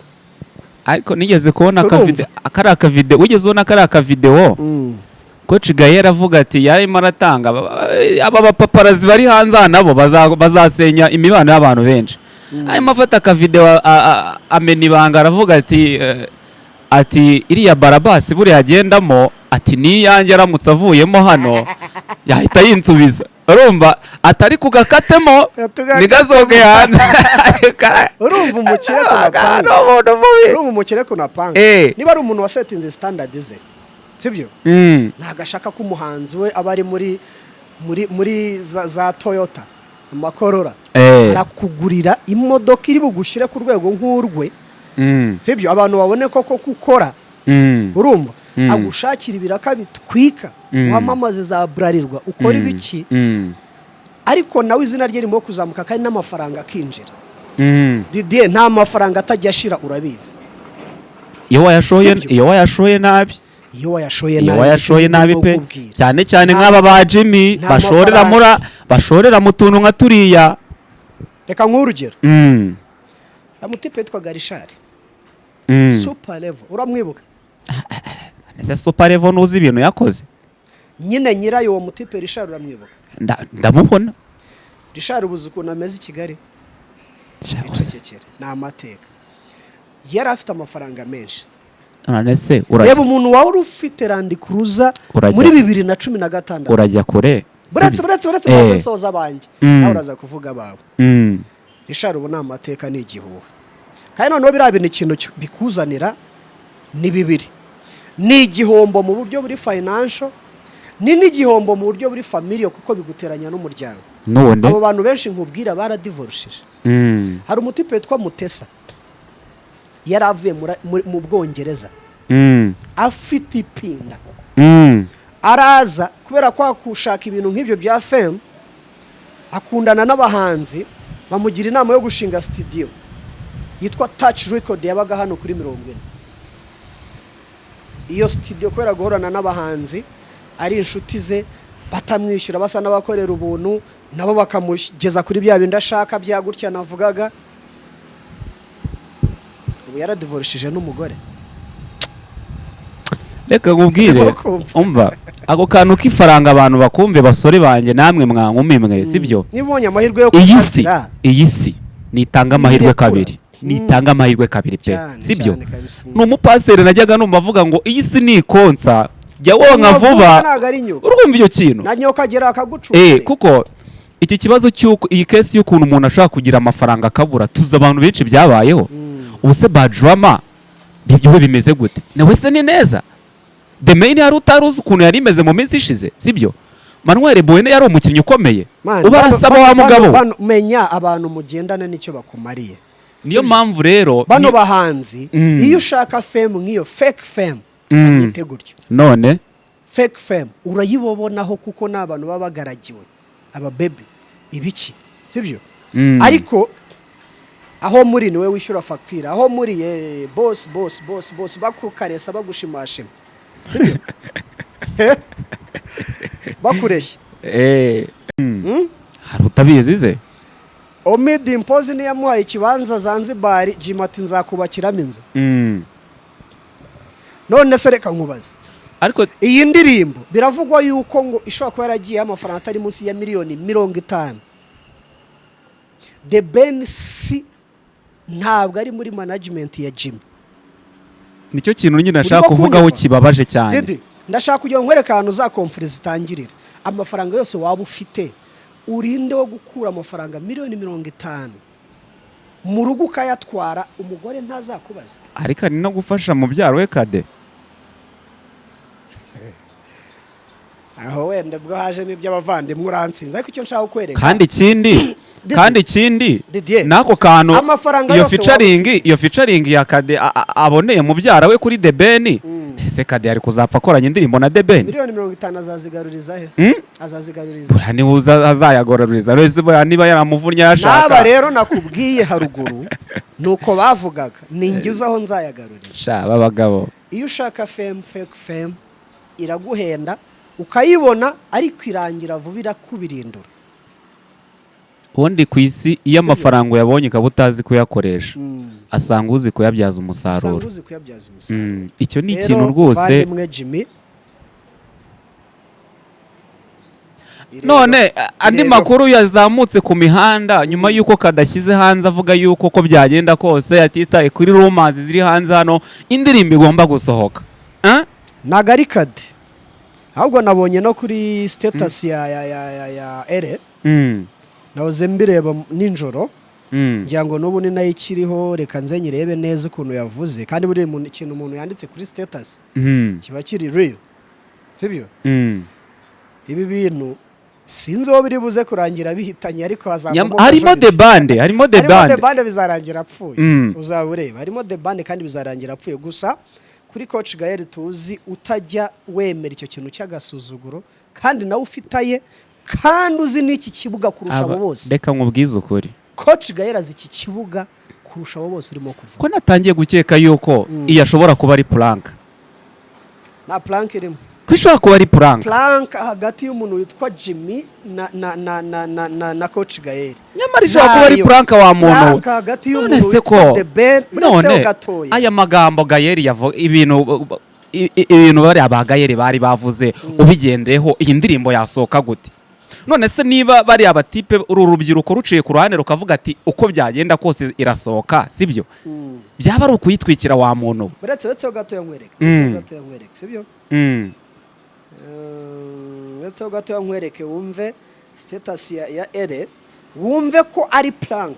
Ariko nigeze kubona Urumva? akavideo, kariya akavideo wigeze ubona, kariya akavideo Coach Gael avuga ati yarimo aratanga aba bapaparazi bari hanze aha nabo bazasenya imibano y'abantu benshi, arimo afata akavideo amena ibanga, aravuga ati ati iriya Brabus buriya agendamo, ati niyanjye, aramutse avuyemo hano yahita yinsubiza. Urumva atari kugakatemo ntigasohoke hanze. Urumva umukire ku Ni mapanga. umuntu mubi. Urumva umukire ku napanga. Niba ari umuntu wasetinze standard ze, sibyo? Ntabwo ashaka ko umuhanzi we aba ari muri za Toyota amakorora. Arakugurira imodoka iri bugushyire ku rwego nk'urwe, sibyo? Abantu babone koko gukora. Urumva? Agushakira ibiraka bitwika, wamamaze za Bralirwa, ukora ibiki, ariko nawe izina rye ririmo kuzamuka kandi n'amafaranga akinjira. Didier, nta mafaranga atajya ashira, urabizi. Iyo wayashoye Sibyo? Iyo wayashoye nabi. Iyo wayashoye Iyo nabi, wayashoye nicyo nabi ndimo pe. kukubwira. Cyane cyane Nta nk'aba ba Jimmy nta bashorera mafaranga. bashorera mu tuntu nka turiya. Reka nguhe urugero. Umutipe witwaga Richard, Super Level, uramwibuka? Ese Super Level ntuzi ibintu yakoze? Nyine nyirayo, uwo mutipe Richard, uramwibuka? Ndamubona. Richard ubuze ukuntu ameze i Kigali. Icecekere, ni amateka. Yari afite amafaranga menshi. None se Reba urajya umuntu wari ufite Land Cruiser muri 2016. Urajya kure. Buretse Sibyo? buretse buretse, buretse nsoza abanjye. Nawe uraza kuvuga abawe. Richard ubu ni amateka, ni igihuha. Kandi noneho biriya bintu, ikintu bikuzanira ni bibiri: ni igihombo mu buryo buri financial, ni n'igihombo mu buryo buri family, kuko biguteranya n'umuryango. None Abo bantu benshi nkubwira baradivorushije. Hari umutipe witwa Mutesa, yari avuye mu Bwongereza afite ipinda, araza kubera ko gushaka ibintu nk'ibyo bya fame, akundana n'abahanzi, bamugira inama yo gushinga studio yitwa Touch Record, yabaga hano kuri 40. Iyo studio, kubera guhorana n'abahanzi ari inshuti ze, batamwishyura, basa n'abakorera ubuntu, nabo bakamugeza kuri bya bindi ashaka bya gutya navugaga, ubu yaradivorushije n'umugore. Reka nkubwire. Urimo kumva? Umva ako kantu k'ifaranga, abantu bakumve, basore banjye namwe mwankumi mwe, sibyo? Niba ubonye amahirwe yo Iyi si kukagira, iyi si nitanga amahirwe Irekura. kabiri, nitanga amahirwe kabiri pe. Cyane, Sibyo? cyane kabisa. Ni umupasiteri najyaga numva avuga ngo iyi si nikonsa, jya wonka vuba. Ntabwo ari inyuma. Urumva iyo kintu? Na nyoka agera akagucura. Kuko iki kibazo cy'uko iyi case y'ukuntu umuntu ashobora kugira amafaranga akabura, tuzi abantu benshi byabayeho. Ubu se Badrama ibyo we bimeze gute? Nawe se ni neza? The Main hari utari uzi ukuntu yari imeze mu minsi ishize, sibyo? Manuel Bueno yari umukinnyi ukomeye. Man, uba arasaba wa mugabo. Menya abantu mugendana n'icyo bakumariye. Niyo mpamvu rero Bano bahanzi, iyo ushaka fame nk'iyo fake fame, anyite gutyo, None fake fame urayibobonaho, kuko ni abantu baba bagaragiwe aba baby ibiki, sibyo? Ariko aho muri niwe wishyura fagitire, aho muri ye boss, boss, boss, boss, bakukaresa, bagushimashima, sibyo? Bakureshya. Hari utabizi ze? Ommy Dimpoz niyo yamuhaye ikibanza Zanzibar, Jimmy ati: "Nzakubakiramo inzu." None se reka nkubaze. Ariko Iyi ndirimbo biravugwa yuko ngo ishobora kuba yaragiyeho amafaranga atari munsi ya miliyoni 50. The Ben si ntabwo ari muri management ya Jimmy. Nicyo kintu nyine nashaka Urimo kuvugaho kunyumva? kibabaje cyane. Didi, ndashaka kugira ngo nkwereke ahantu za conflit zitangirira. Amafaranga yose waba ufite, urinde wo gukura amafaranga miliyoni 50 mu rugo ukayatwara, umugore ntazakubaza? Ariko ari no gufasha mubyaro we Kade. Aho wenda bwo hajemo iby'abavandimwe, uransinze, ariko icyo nshaka kukwereka Kandi ikindi Didi. kandi ikindi Didier, n'ako kantu amafaranga iyo yose waba featuring, iyo featuring ya Kade aboneye mubyara we kuri The Ben, ese Kade yari kuzapfa akoranye indirimbo na The Ben? Miliyoni 50 azazigaruriza he? Hmm? Azazigaruriza? Buriya niba azayagororeza wese, buriya niba yaramuvunnye yashaka. N'aba rero nakubwiye haruguru, ni uko bavugaga, ni njye uzi aho nzayagarurira. Sha, b'abagabo. Iyo ushaka fame, fake fame iraguhenda, ukayibona, ariko irangira vuba, irakubirindura. Ubundi ku isi, iyo amafaranga uyabonye ukaba utazi kuyakoresha, asanga uzi kuyabyaza umusaruro. Usanga uzi kuyabyaza umusaruro. Icyo ni Rero, ikintu rwose. muvandimwe Jimmy, None andi rero- makuru yazamutse ku mihanda nyuma y'uko kadashyize hanze avuga yuko uko byagenda kose, atitaye kuri rumors ziri hanze hano, indirimbo igomba gusohoka. Eh? Ntabwo ari Kade, ahubwo nabonye no kuri status ya ere. Nahoze mbireba nijoro. Ngira ngo n'ubu ni nayo ikiriho. Reka nze nyirebe neza ukuntu yavuze, kandi buriya ikintu umuntu yanditse kuri status kiba kiri real, sibyo? Ibi bintu sinzi uwo biri buze kurangira bihitanye, ariko hazavamo Harimo majority. The Band, harimo The Harimo Band. The Band, bizarangira apfuye. Uzaba ureba, harimo The Band kandi bizarangira apfuye. Gusa kuri Coach Gael tuzi utajya wemera icyo kintu cy'agasuzuguro, kandi nawe ufite aye, kandi uzi n'iki kibuga kurusha abo bose. Reka nkubwize ukuri. Coach Gael azi iki kibuga kurusha abo bose urimo kuvuga. Ko natangiye gukeka yuko iyi ashobora kuba ari prank. Nta prank irimo. Ko ishobora kuba ari prank. Prank hagati y'umuntu witwa Jimmy na Coach Gael? Nyamara ishobora kuba ari Ntayo. prank, wa muntu. Prank hagati None y'umuntu se witwa ko The Ben, uretseho none gatoya. aya magambo Gael yavuga, ibintu bariya ba Gael bari bavuze, ubigendeyeho, iyi ndirimbo yasohoka gute? None se niba bariya batipe, uru rubyiruko ruciye ku ruhande rukavuga ati uko byagenda kose irasohoka, sibyo? Byaba ari ukuyitwikira, wa muntu we. Uretseho gatoya nkwereke. Uretseho gatoya nkwereke, sibyo? Uretseho gatoya nkwereke, wumve status ya ere, wumve ko ari prank.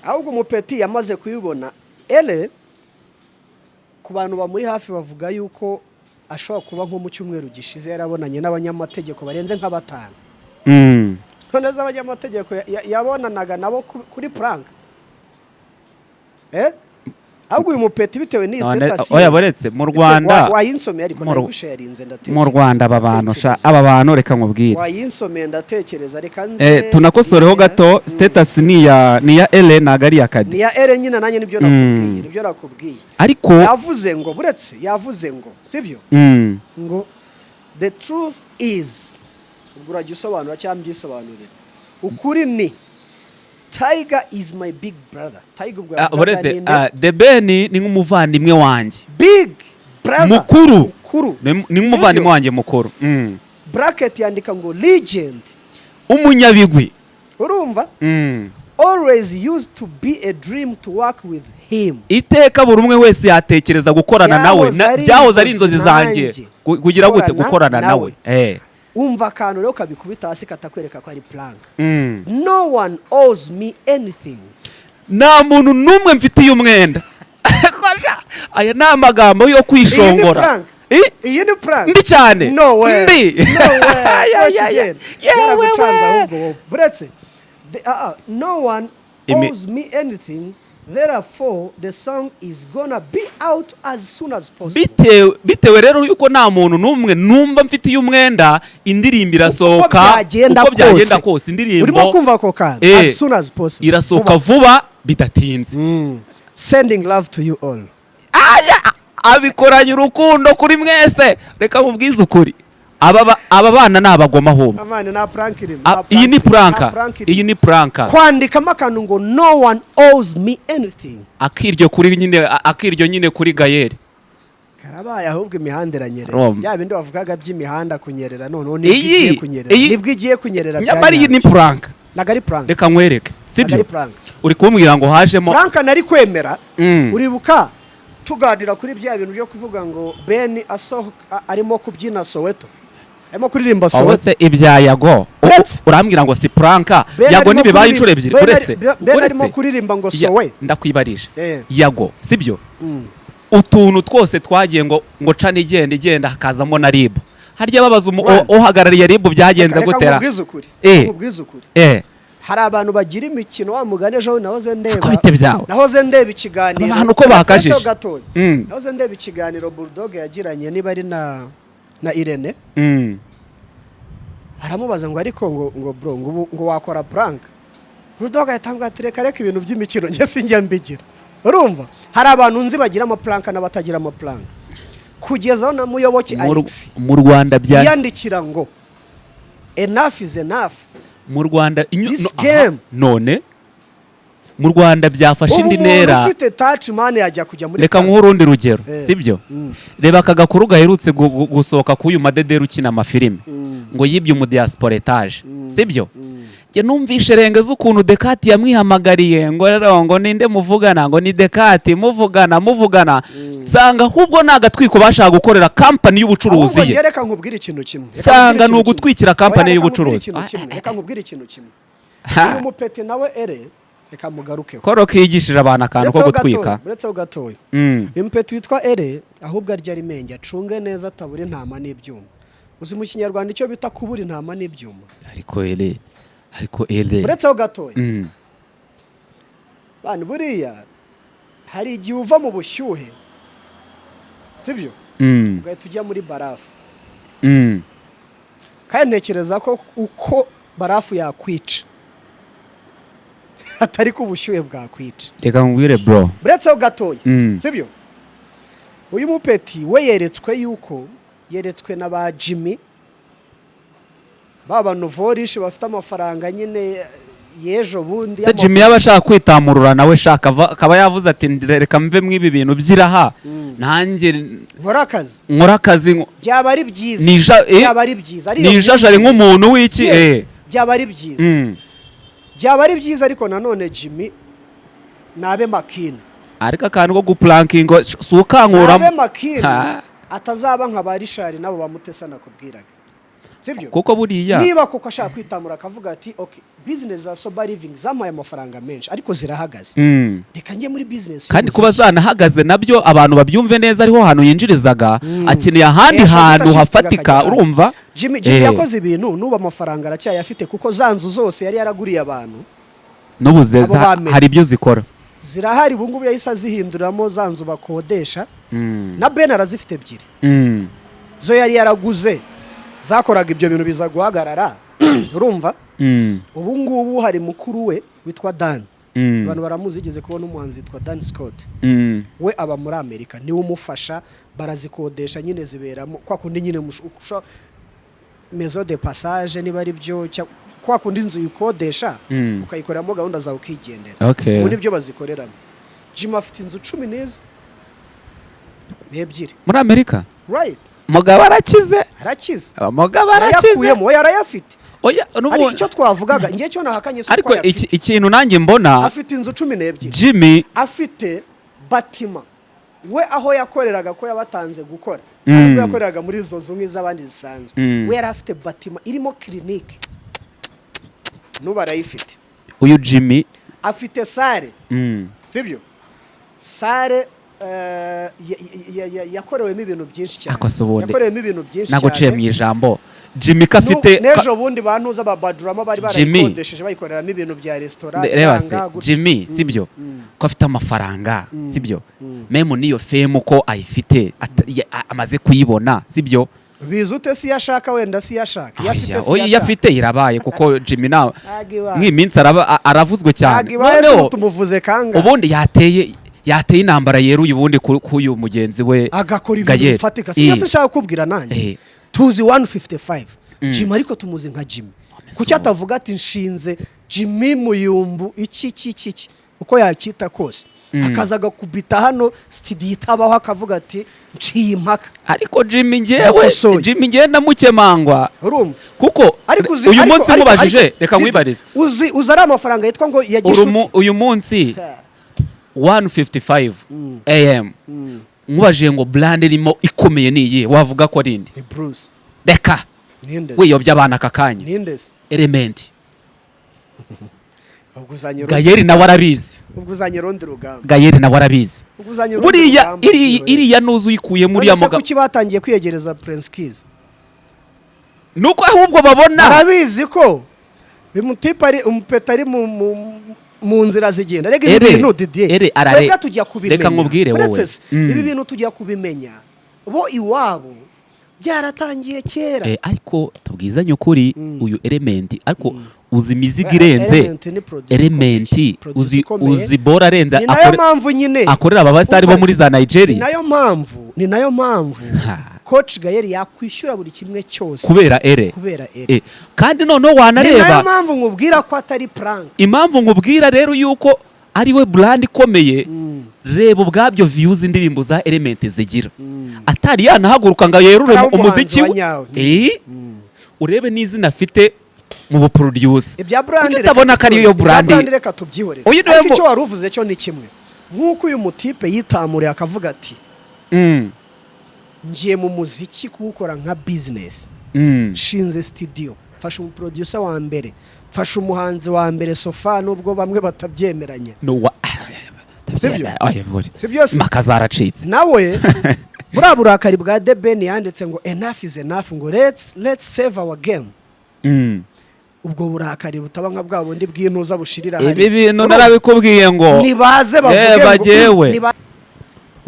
Ahubwo umupeti yamaze kuyibona ere. Ku bantu bamuri hafi bavuga yuko ashobora kuba nko mu cyumweru gishize yarabonanye n'abanyamategeko barenze nka batanu. None se abanyamategeko yabonanaga nabo kuri prank? Ahubwo uyu mupeti, bitewe n'iyi None status oya, buretse mu Rwanda wayinsomeye, ariko nayigusharinze, ndatekereza. Mu Rwanda aba bantu sha, Ndatekereza. aba bantu, reka nkubwire. Wayinsomeye, ndatekereza, reka nze. Tunakosoreho gato, status ni iya Ele, ntabwo ari iya Kade. Ni ya ere nyine, nanjye nibyo nakubwiye, nibyo nakubwiye. Ariko Yavuze ngo, buretse, yavuze ngo, sibyo? Ngo "The truth is", ubwo urajya usobanura cyangwa mbyisobanurira, ukuri ni "Tiger is my big brother". Tiger ubwo Ah, yavugaga buretse ninde? The Ben ni nk'umuvandimwe wanjye Big brother mukuru. Mukuru. Ni nk'umuvandimwe Sibyo? wanjye mukuru. Bracket yandika ngo "legend". Umunyabigwi. Urumva? "Always used to be a dream to work with him." Iteka buri umwe wese yatekereza gukorana nawe. Byahoze ari Byahoze ari inzozi inzozi zanjye nanjye. Kugira gute? Gukorana Gukorana nawe. nawe. Wumva akantu rero kabikubita hasi, katakwereka ko ari prank. "No one owes me anything." Nta muntu n'umwe mfitiye umwenda. Aya ni amagambo yo kwishongora. Iyi ni prank. Iyi ni prank. Mbi cyane. No way. Mbi. No way. Ay, ay, ay, ay. Yewe Yaragucanze. we. Ahubwo wowe buretse. No one owes me anything, therefore the song is gonna be out as soon as possible." Bitewe rero yuko nta muntu n'umwe numva mfitiye umwenda, indirimbo irasohoka. Uko byagenda Uko byagenda kose. kose, indirimbo Urimo kumva ako kantu? As soon as possible. Irasohoka vuba bidatinze. "Sending love to you all." Aya abikoranye urukundo kuri mwese. Reka mubwize ukuri. Aba bana ni abagoma ahubwo. Amani, nta prank irimo. Iyi ni prank, iyi ni prank. Kwandikamo akantu ngo "No one owes me anything." Akiryo kuri nyine, akiryo nyine kuri Gael. Karabaye ahubwo, imihanda iranyerera. Roma. Bya bindi wavugaga by'imihanda kunyerera, noneho nibwo igiye kunyerera. Nibwo igiye kunyerera. Nyamara iyi ni prank. Ntabwo ari prank. Reka nkwereke. Ntabwo Sibyo? ari prank. Uri kumbwira ngo hajemo Prank nari kwemera. Uribuka tuganira kuri bya bintu byo kuvuga ngo Ben asohoka arimo kubyina Soweto, arimo kuririmba Aho Soweto? Se ibya Yago, Uretse. urambwira ngo si prank? Ben Yago arimo ntibibaye kuririmba- inshuro ebyiri. Ben Uretse Ben arimo uretse kuririmba ngo sowe. Ndakwibarije. Yago, sibyo? Utuntu twose twagiye ngo cana igenda igenda, hakazamo na RIB, harya babaza One. uhagarariye RIB byagenze Reka gutera? nkubwize ukuri. Nkubwize ukuri. Hari abantu bagira imikino, wa mugani. Ejo nahoze ndeba Ko bite byawe? nahoze ndeba ikiganiro. Aba bantu uko bakajije. Uretse gatoya. Nahoze ndeba ikiganiro Bulldog yagiranye, niba ari na Irene. Aramubaza ngo ariko ngo bro, ngo ubu ngo wakora prank? Bulldog ahita ambwira ati: "Reka reka, ibintu by'imikino njye sinjya mbigira." Urumva, hari abantu nzi bagira amaprank n'abatagira amaprank, kugeza aho na Muyoboke Alex Mu Rwanda bya yiyandikira ngo "Enough is enough." Mu Rwanda This no, aha, game. None mu Rwanda byafashe Ubu indi umuntu ntera. ufite touch man yajya kujya muri Reka prank. nguhe urundi rugero. Sibyo? Reba aka gakuru gaherutse gusohoka k'uyu madederi ukina amafilime, ngo yibye umudiaspora etaje, sibyo? Njye numvishe renge z'ukuntu Dekati yamwihamagariye ngo rero ngo ninde muvugana, ngo ni Dekati muvugana muvugana, nsanga ahubwo ni agatwiko bashaka gukorera kampani y'ubucuruzi Ahubwo ye. njye reka nkubwire ikintu kimwe. Reka Sanga nkubwire ni ikintu kimwe. ugutwikira kampani Oya, reka nkubwire y'ubucuruzi. ikintu kimwe. Reka nkubwire ikintu kimwe. Ha. Uyu mupeti nawe ere, reka mugarukeho. Koro kigishije abantu akantu ko Uretseho gutwika. gatoya, uretseho gatoya. Uyu mupeti witwa Ere, ahubwo arya ari menge, acunge neza atabura intama n'ibyuma. Uzi mu Kinyarwanda icyo bita kubura intama n'ibyuma? Ariko Ere, ariko Ere. Uretseho gatoya. Bana, buriya hari igihe uva mu bushyuhe, sibyo? Ugahita ujya muri barafu. Kandi ntekereza ko uko barafu yakwica atari ko ubushyuhe bwakwica. Reka nkubwire, bro. Uretseho gatoya. Sibyo? Uyu mupeti we yeretswe yuko yeretswe na ba Jimmy, ba bantu vorishe bafite amafaranga nyine y'ejo bundi. Se Jimmy yaba ashaka kwitamurura nawe, shaka akaba yavuze ati: "Reka mve mu ibi bintu by'iraha, nanjye Nkora akazi." Nkora akazi Byaba ari byiza. Byaba ari byiza. Ariyo Nijajare nk'umuntu w'iki. Yes, byaba ari byiza. Byaba ari byiza, ariko nanone Jimmy nabe makini. Ariko akantu ko guprankinga si ukankuramo. Nabe makini. Ha. Atazaba nka ba Richard nabo bamutesa nakubwiraga, sibyo? Kuko buriya Niba koko ashaka kwitamura, akavuga ati: "Okay, business za sober living zampaye amafaranga menshi, ariko zirahagaze, reka njye muri business Kandi kuba y'umuziki." zanahagaze nabyo, abantu babyumve neza, ariho hantu yinjirizaga, akeneye ahandi Ashobora hantu guhita hafatika. akajya ahandi. Urumva? Jimmy yakoze ibintu, n'ubu amafaranga aracyayafite, kuko za nzu zose yari yaraguriye abantu N'ubu abo bamenye. hari ibyo zikora. Zirahari. Ubu ngubu yahise azihinduramo za nzu bakodesha. Na Ben arazifite ebyiri. Zo yari yaraguze zakoraga ibyo bintu, biza guhagarara, urumva? Ubu ngubu hari mukuru we witwa Dan. Abantu baramuzi, yigeze kubona umuhanzi witwa Dan Scott. We aba muri Amerika, niwe umufasha. Barazikodesha nyine, ziberamo kwa kundi nyine maison de passage, niba ari byo, kwa kundi inzu uyikodesha ukayikoreramo gahunda zawe ukigendera. Ubu nibyo bazikoreramo. Jim afite inzu cumi n'izi n'ebyiri. Muri Amerika? Right. Mugabo arakize. Arakize. Mugabo arakize. Arayakuyemo, we arayafite. Oya. Ariko icyo twavugaga, ngiye cyo nahakanye si uko Ariko ayafite. ikintu nanjye mbona, Afite inzu 12. Jimmy Afite bâtiment we aho yakoreraga, ko yabatanze gukora, ariko yakoreraga muri izo nzu nk'iz'abandi zisanzwe. We yari afite bâtiment irimo clinique, n'ubu arayifite. Uyu Jimmy Afite salle, sibyo? Salle yakorewemo ibintu byinshi cyane. Ako se ubundi Yakorewemo ibintu byinshi ntabwo nciye mu cyane. ijambo, Jimmy ko afite N'ejo bundi bantuza ba Badrama bari Jimmy. barayikodesheje, bayikoreramo ibintu bya resitora. Reba se. Biranga gutyo. Jimmy, sibyo, ko afite amafaranga, sibyo? Même n'iyo fame ko ayifite, amaze kuyibona, sibyo? Biza ute? Si iyo ashaka, wenda si iyo ashaka, iyo afite Oya, si oya, iyo iyo ashaka. afite irabaye, kuko Jimmy nawe Ntabwo ibaye. mw'iyi minsi aravuzwe cyane. Ntabwo ibaye se? Noneho Ubu tumuvuze kangahe? Ubundi yateye intambara yeruye ubundi k'uyu mugenzi we Agakora ibintu Gael. bifatika, si byo? Se nshaka kukubwira nanjye. Tuzi 155 Jimmy, ariko tumuzi nka Jimmy. Kuki atavuga ati nshinze Jimmy Muyumbu iki iki iki iki, uko yacyita kose, akaza agakubita hano studio itabaho, akavuga ati nciye impaka? Ariko Jimmy, ngewe Yakosoye. Jimmy, ngewe ndamukemangwa Urumva? kuko Ariko uzi uyu munsi nkubajije, reka nkwibarize. Uzi ari amafaranga yitwa ngo ya gishuti. Uyu munsi 155 AM, nkubajije ngo brand irimo ikomeye ni iyihe, wavuga ko ari indi? Ni Bruce. Reka. Ninde se? Wiyobya abana aka kanya. Ninde se? Element. Ubwo uzanye Gayeri nawe arabizi. Ubwo uzanye urundi rugamba. Gayeri nawe arabizi. Ubwo uzanye urundi Buriya rugamba. iriya nuzu uyikuyemo uriya None se mugabo. kuki batangiye kwiyegereza Prince Kiss? Nuko ahubwo babona Barabizi ko bimutipe ari umupeta, ari mu nzira zigenda. Rega ibi bintu, Didier, ere arare. twebwe tujya kubimenya. Reka nkubwire wowe. Uretse se, ibi bintu tujya kubimenya bo iwabo byaratangiye kera. Ariko tubwizanye ukuri, uyu Element, ariko uzi imizigo irenze? Element ni producer Element ikomeye. Producer uzi ikomeye. uzi bora arenze Ni nayo mpamvu nyine akorera aba basitari bo Umva muri se, za Nigeria. Ni nayo mpamvu Ha. Coach Gael yakwishyura buri kimwe cyose Kubera ere. Kubera ere. Kandi noneho Ni nayo wanareba mpamvu nkubwira ko atari prank. Impamvu nkubwira rero yuko ari we brand ikomeye, reba ubwabyo views indirimbo za Element zigira atari yanahaguruka ngo yerure Ari umuhanzi umuziki wa we. nyawe. Urebe n'izina afite mu buproducer. Ibya brand Kuki reka utabona ko ariyo tubyihorere. Ibya brand? brand reka tubyihorere. Uyu niwe Ariko icyo wari uvuze cyo ni kimwe, nk'uko uyu mutipe yitamuriye akavuga ati ngiye mu muziki kuwukora nka business, nshinze studio, mfashe umuproducer wa mbere, mfashe umuhanzi wa mbere so far, nubwo bamwe batabyemeranya. No wa Sibyo? Oya, buri. Si byose? Impaka zaracitse. Nawe buriya burakari bwa The Ben yanditse ngo "Enough is enough", ngo let's save our game", ubwo burakari butaba nka bwa bundi bw'intuza bushirira. Ibi bintu narabikubwiye ngo Nibaze bavuge Reba ngo jyewe.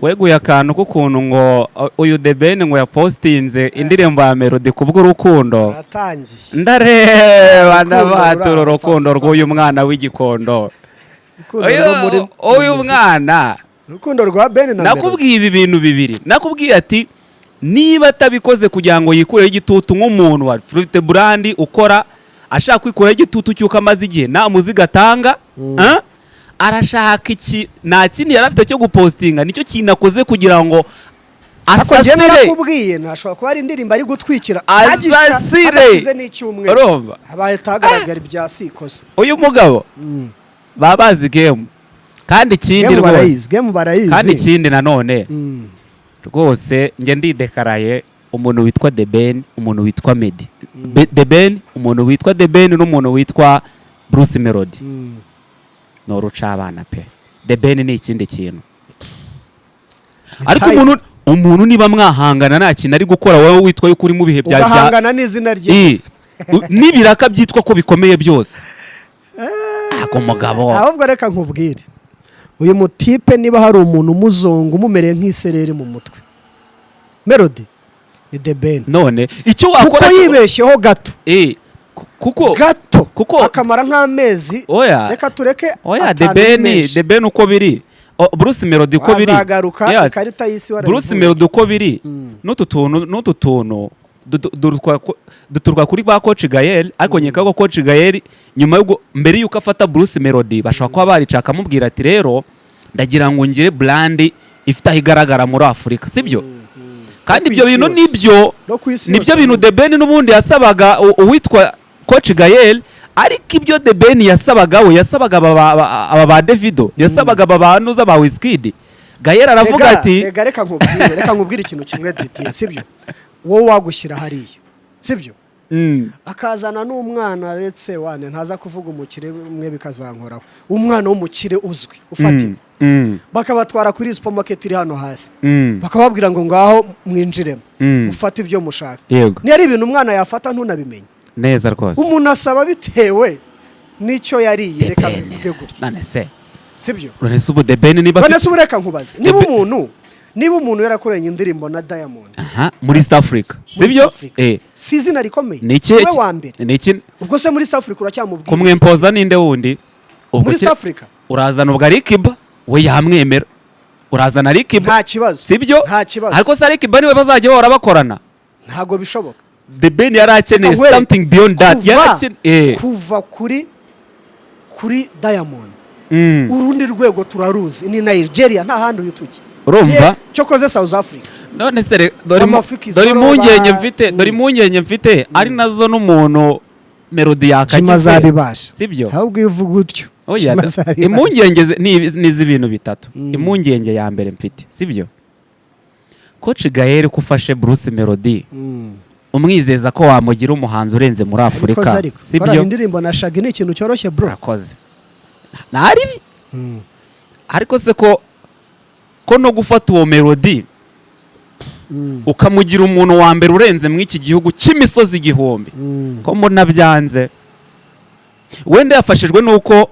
Weguye akantu k'ukuntu ngo uyu The Ben ngo yapostinze indirimbo ya Melody kubw'urukundo. Uratangiye. Ndareba Urukundo ndabatura rurapfa. urukundo rw'uyu mwana w'Igikondo. Urukundo rwo muri Uyu muziki. mwana. Urukundo rwa Ben na Melody. Nakubwiye ibi bintu bibiri. Nakubwiye ati niba atabikoze kugira ngo yikureho igitutu nk'umuntu wa Fruit brand ukora, ashaka kwikuraho igitutu cy'uko amaze igihe nta muzigo atanga, ah? Arashaka iki? Nta kindi yari afite cyo gupostinga, nicyo kintu akoze kugira ngo Ariko njye asasire. narakubwiye, ntashobora kuba ari indirimbo ari gutwikira Asasire. adashyize n'icyumweru Urumva? Habaye hagaragara ibya sikoze. Uyu mugabo baba bazi game, kandi ikindi Game rwose barayizi, game barayizi. Kandi ikindi nanone rwose njye ndidekaraye, umuntu witwa The Ben, umuntu witwa Meddy, The Ben, umuntu witwa The Ben n'umuntu witwa Bruce Melody ni urucabana pe. The Ben ni ikindi kintu, ariko Type. umuntu niba mwahangana nta kintu ari gukora, wowe witwa yuko uri mu bihe bya Ugahangana n'izina rye gusa. N'ibiraka byitwa ko bikomeye byose, ako mugabo. Ahubwo reka nkubwire, uyu mutipe niba hari umuntu umuzonga umumereye nk'isereri mu mutwe Melody, ni The Ben. None icyo Kuko wakora yibeshyeho gato kuko gato kuko akamara nk'amezi, Oya. reka tureke Oya, The atanu Ben, menshi. The Ben uko biri, oh, Bruce Melody uko biri. Wazagaruka, Yes. ikarita y'isi warayivuye. Bruce Melody uko biri, n'utu tuntu duturuka kuri ba Coach Gael, ariko nkeka ko Coach Gael nyuma yo mbere yuko afata Bruce Melody, bashobora kuba barica akamubwira ati rero ndagira ngo ngire brand ifite aho igaragara muri Afurika, sibyo? Kandi No ku ibyo isi bintu yose. nibyo No ku isi nibyo yose. bintu The Ben n'ubundi yasabaga uwitwa Coach Gael. Ariko ibyo The Ben yasabaga, we yasabaga aba ba Davido, yasabaga aba banuza ba Wizkid, Gael aravuga ati Rega reka nkubwire ikintu kimwe, Didier, sibyo? Wowe wagushyira hariya, sibyo? Akazana n'umwana, uretse wane ntaza kuvuga umukire umwe bikazankoraho, umwana w'umukire uzwi ufatika, bakabatwara kuri supermarket iri hano hasi, bakababwira ngo ngaho mwinjiremo, mufate ibyo mushaka. Niyo ari ibintu umwana yafata ntunabimenye. Neza rwose. Umuntu asaba bitewe n'icyo yariye, reka The Ben. bivuge gutyo. None se Sibyo? None se ubu The Ben niba None afite se ubu reka nkubaze, niba umuntu yarakoranye indirimbo na Diamond Aha, muri East Africa, muri sibyo? East Africa, si izina rikomeye? Ni iki? Si we wa mbere? Ni iki? Ubwo se muri South Africa uracyamubwira? Kumwempoza ninde wundi ubwo? Muri South Africa. Urazana ubwo Alikiba, we yamwemera, urazana Alikiba. Nta kibazo. Sibyo? Nta kibazo. Ariko se Alikiba niwe bazajya bahora bakorana? Ntabwo bishoboka. The Ben yari akeneye Reka nkwereke. something beyond that. Yari akeneye Kuva kuri Diamond, urundi rwego turaruzi ni Nigeria, nta handi uyu tujya. Urumva? Cyokoze South Africa. None se dore Bamafiki dore Zoro impungenge mfite, dore impungenge mfite ari nazo n'umuntu Melody Jimmy yakagize. Azabibasha. Sibyo? Ahubwo iyo uvuga utyo, Oya, Jimmy azabibasha. impungenge ni iz'ibintu bitatu. Impungenge ya mbere mfite, sibyo, Coach Gael, ko ufashe Bruce Melody umwizeza ko wamugira umuhanzi urenze muri Ariko Afurika, ariko sibyo? korana indirimbo na Shaggy ni ikintu cyoroshye, bro? Urakoze, ntari ariko se ko no gufata uwo Melody ukamugira umuntu wa mbere urenze muri iki gihugu cy'imisozi igihumbi, ko mbona byanze? Wenda yafashijwe n'uko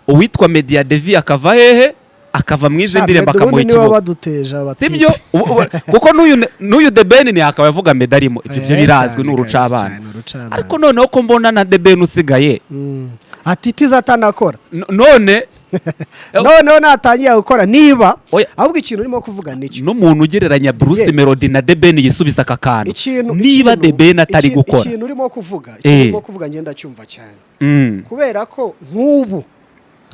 uwitwa Media Devi akava hehe, akava mu izi ndirimbo, akamuha Ubundi nibo ikibuga. baduteje abatipe. Sibyo? Kuko n'uyu The Ben ntiyakaba avuga Meddy arimo, ibyo byo birazwi, Cyane ni urucabana. cyane, urucabana. Ariko noneho ko mbona na The Ben usigaye Atitiza atanakora. None Noneho natangiye gukora niba Oya. ahubwo ikintu urimo kuvuga nicyo. N'umuntu ugereranya Bruce Yeah. Melody na The Ben yisubiza aka kantu, Ikintu niba The Ben atari gukora. Ikintu urimo kuvuga, ikintu urimo kuvuga ngenda cyumva cyane, kubera ko nk'ubu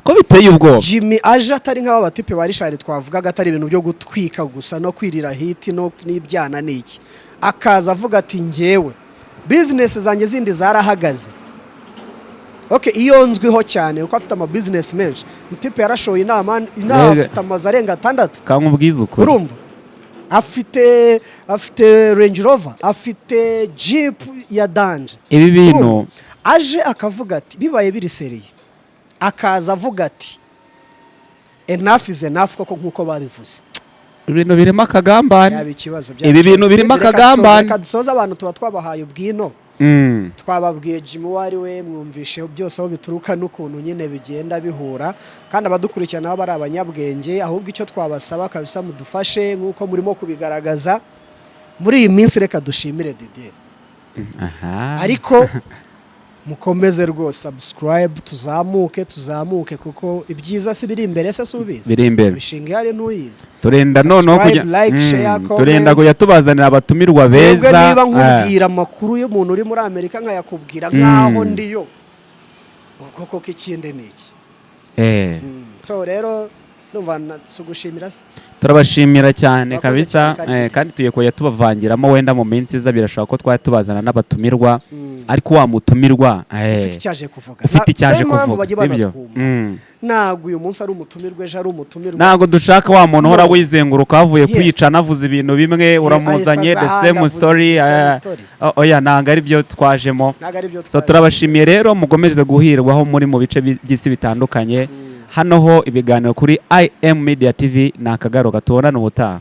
Ko biteye ubwoba. Jimmy aje atari nk'aba batipe ba Richard twavugaga, atari ibintu byo gutwika gusa no kwirira hit no n'ibyana n'iki, akaza avuga ati: "Njyewe business zanjye zindi zarahagaze." Okay, iyo nzwiho cyane kuko afite ama business menshi, mutipe yarashoye inama, Mbega. afite amazu arenga atandatu. Kankubwiza ukuri. Urumva, afite Range Rover, afite Jeep ya danger. Ibi bintu Urumva? Aje akavuga ati bibaye biri sérieux, akaza avuga ati "Enough is enough" koko nk'uko babivuze, ibintu birimo akagambane. Yaba ikibazo, byaba Ibi bintu ikibazo. birimo Reka akagambane. Reka dusoze, abantu tuba twabahaye ubwino, twababwiye Jimmy uwo ari we, mwumvishe byose aho bituruka n'ukuntu nyine bigenda bihura, kandi abadukurikirana nabo bari abanyabwenge. Ahubwo icyo twabasaba kabisa, mudufashe nk'uko murimo kubigaragaza muri iyi minsi. Reka dushimire Dede, ariko mukomeze rwose subscribe, tuzamuke, tuzamuke, kuko ibyiza si biri imbere se? Si ubizi? Biri imbere. Imishinga ihari ntuyizi? Turenda noneho Subscribe, kujya like, share, comment. Turenda kujya tubazanira abatumirwa Twebwe beza. niba nkubwira amakuru y'umuntu uri muri Amerika nkayakubwira nk'aho ndiyo, ubwo koko ikindi ni iki? So rero numva si ugushimira se? Turabashimira cyane. Murakoze Kabisa. cyane, kandi Kandi tugiye kujya tubavangiramo, wenda mu minsi iza birashoboka ko twajya tubazana n'abatumirwa, ariko wa mutumirwa ufite icyo aje kuvuga. Ufite icyo aje Niyo mpamvu kuvuga, bajya sibyo? banatwumva. Ntabwo uyu munsi ari umutumirwa, ejo ari umutumirwa. Ntabwo dushaka wa muntu uhora No. wizenguruka, wavuye kwica anavuze ibintu bimwe, uramuzanye ahise the aza same ahandi avuze story. the same story. Oya, ntabwo ari byo twajemo. Ntabwo ari byo So twaje. turabashimiye rero, mukomeze guhirwaho muri mu bice by'isi bitandukanye. Hano ho ibiganiro kuri IM Media TV ni akagaruka, tubonane ubutaha.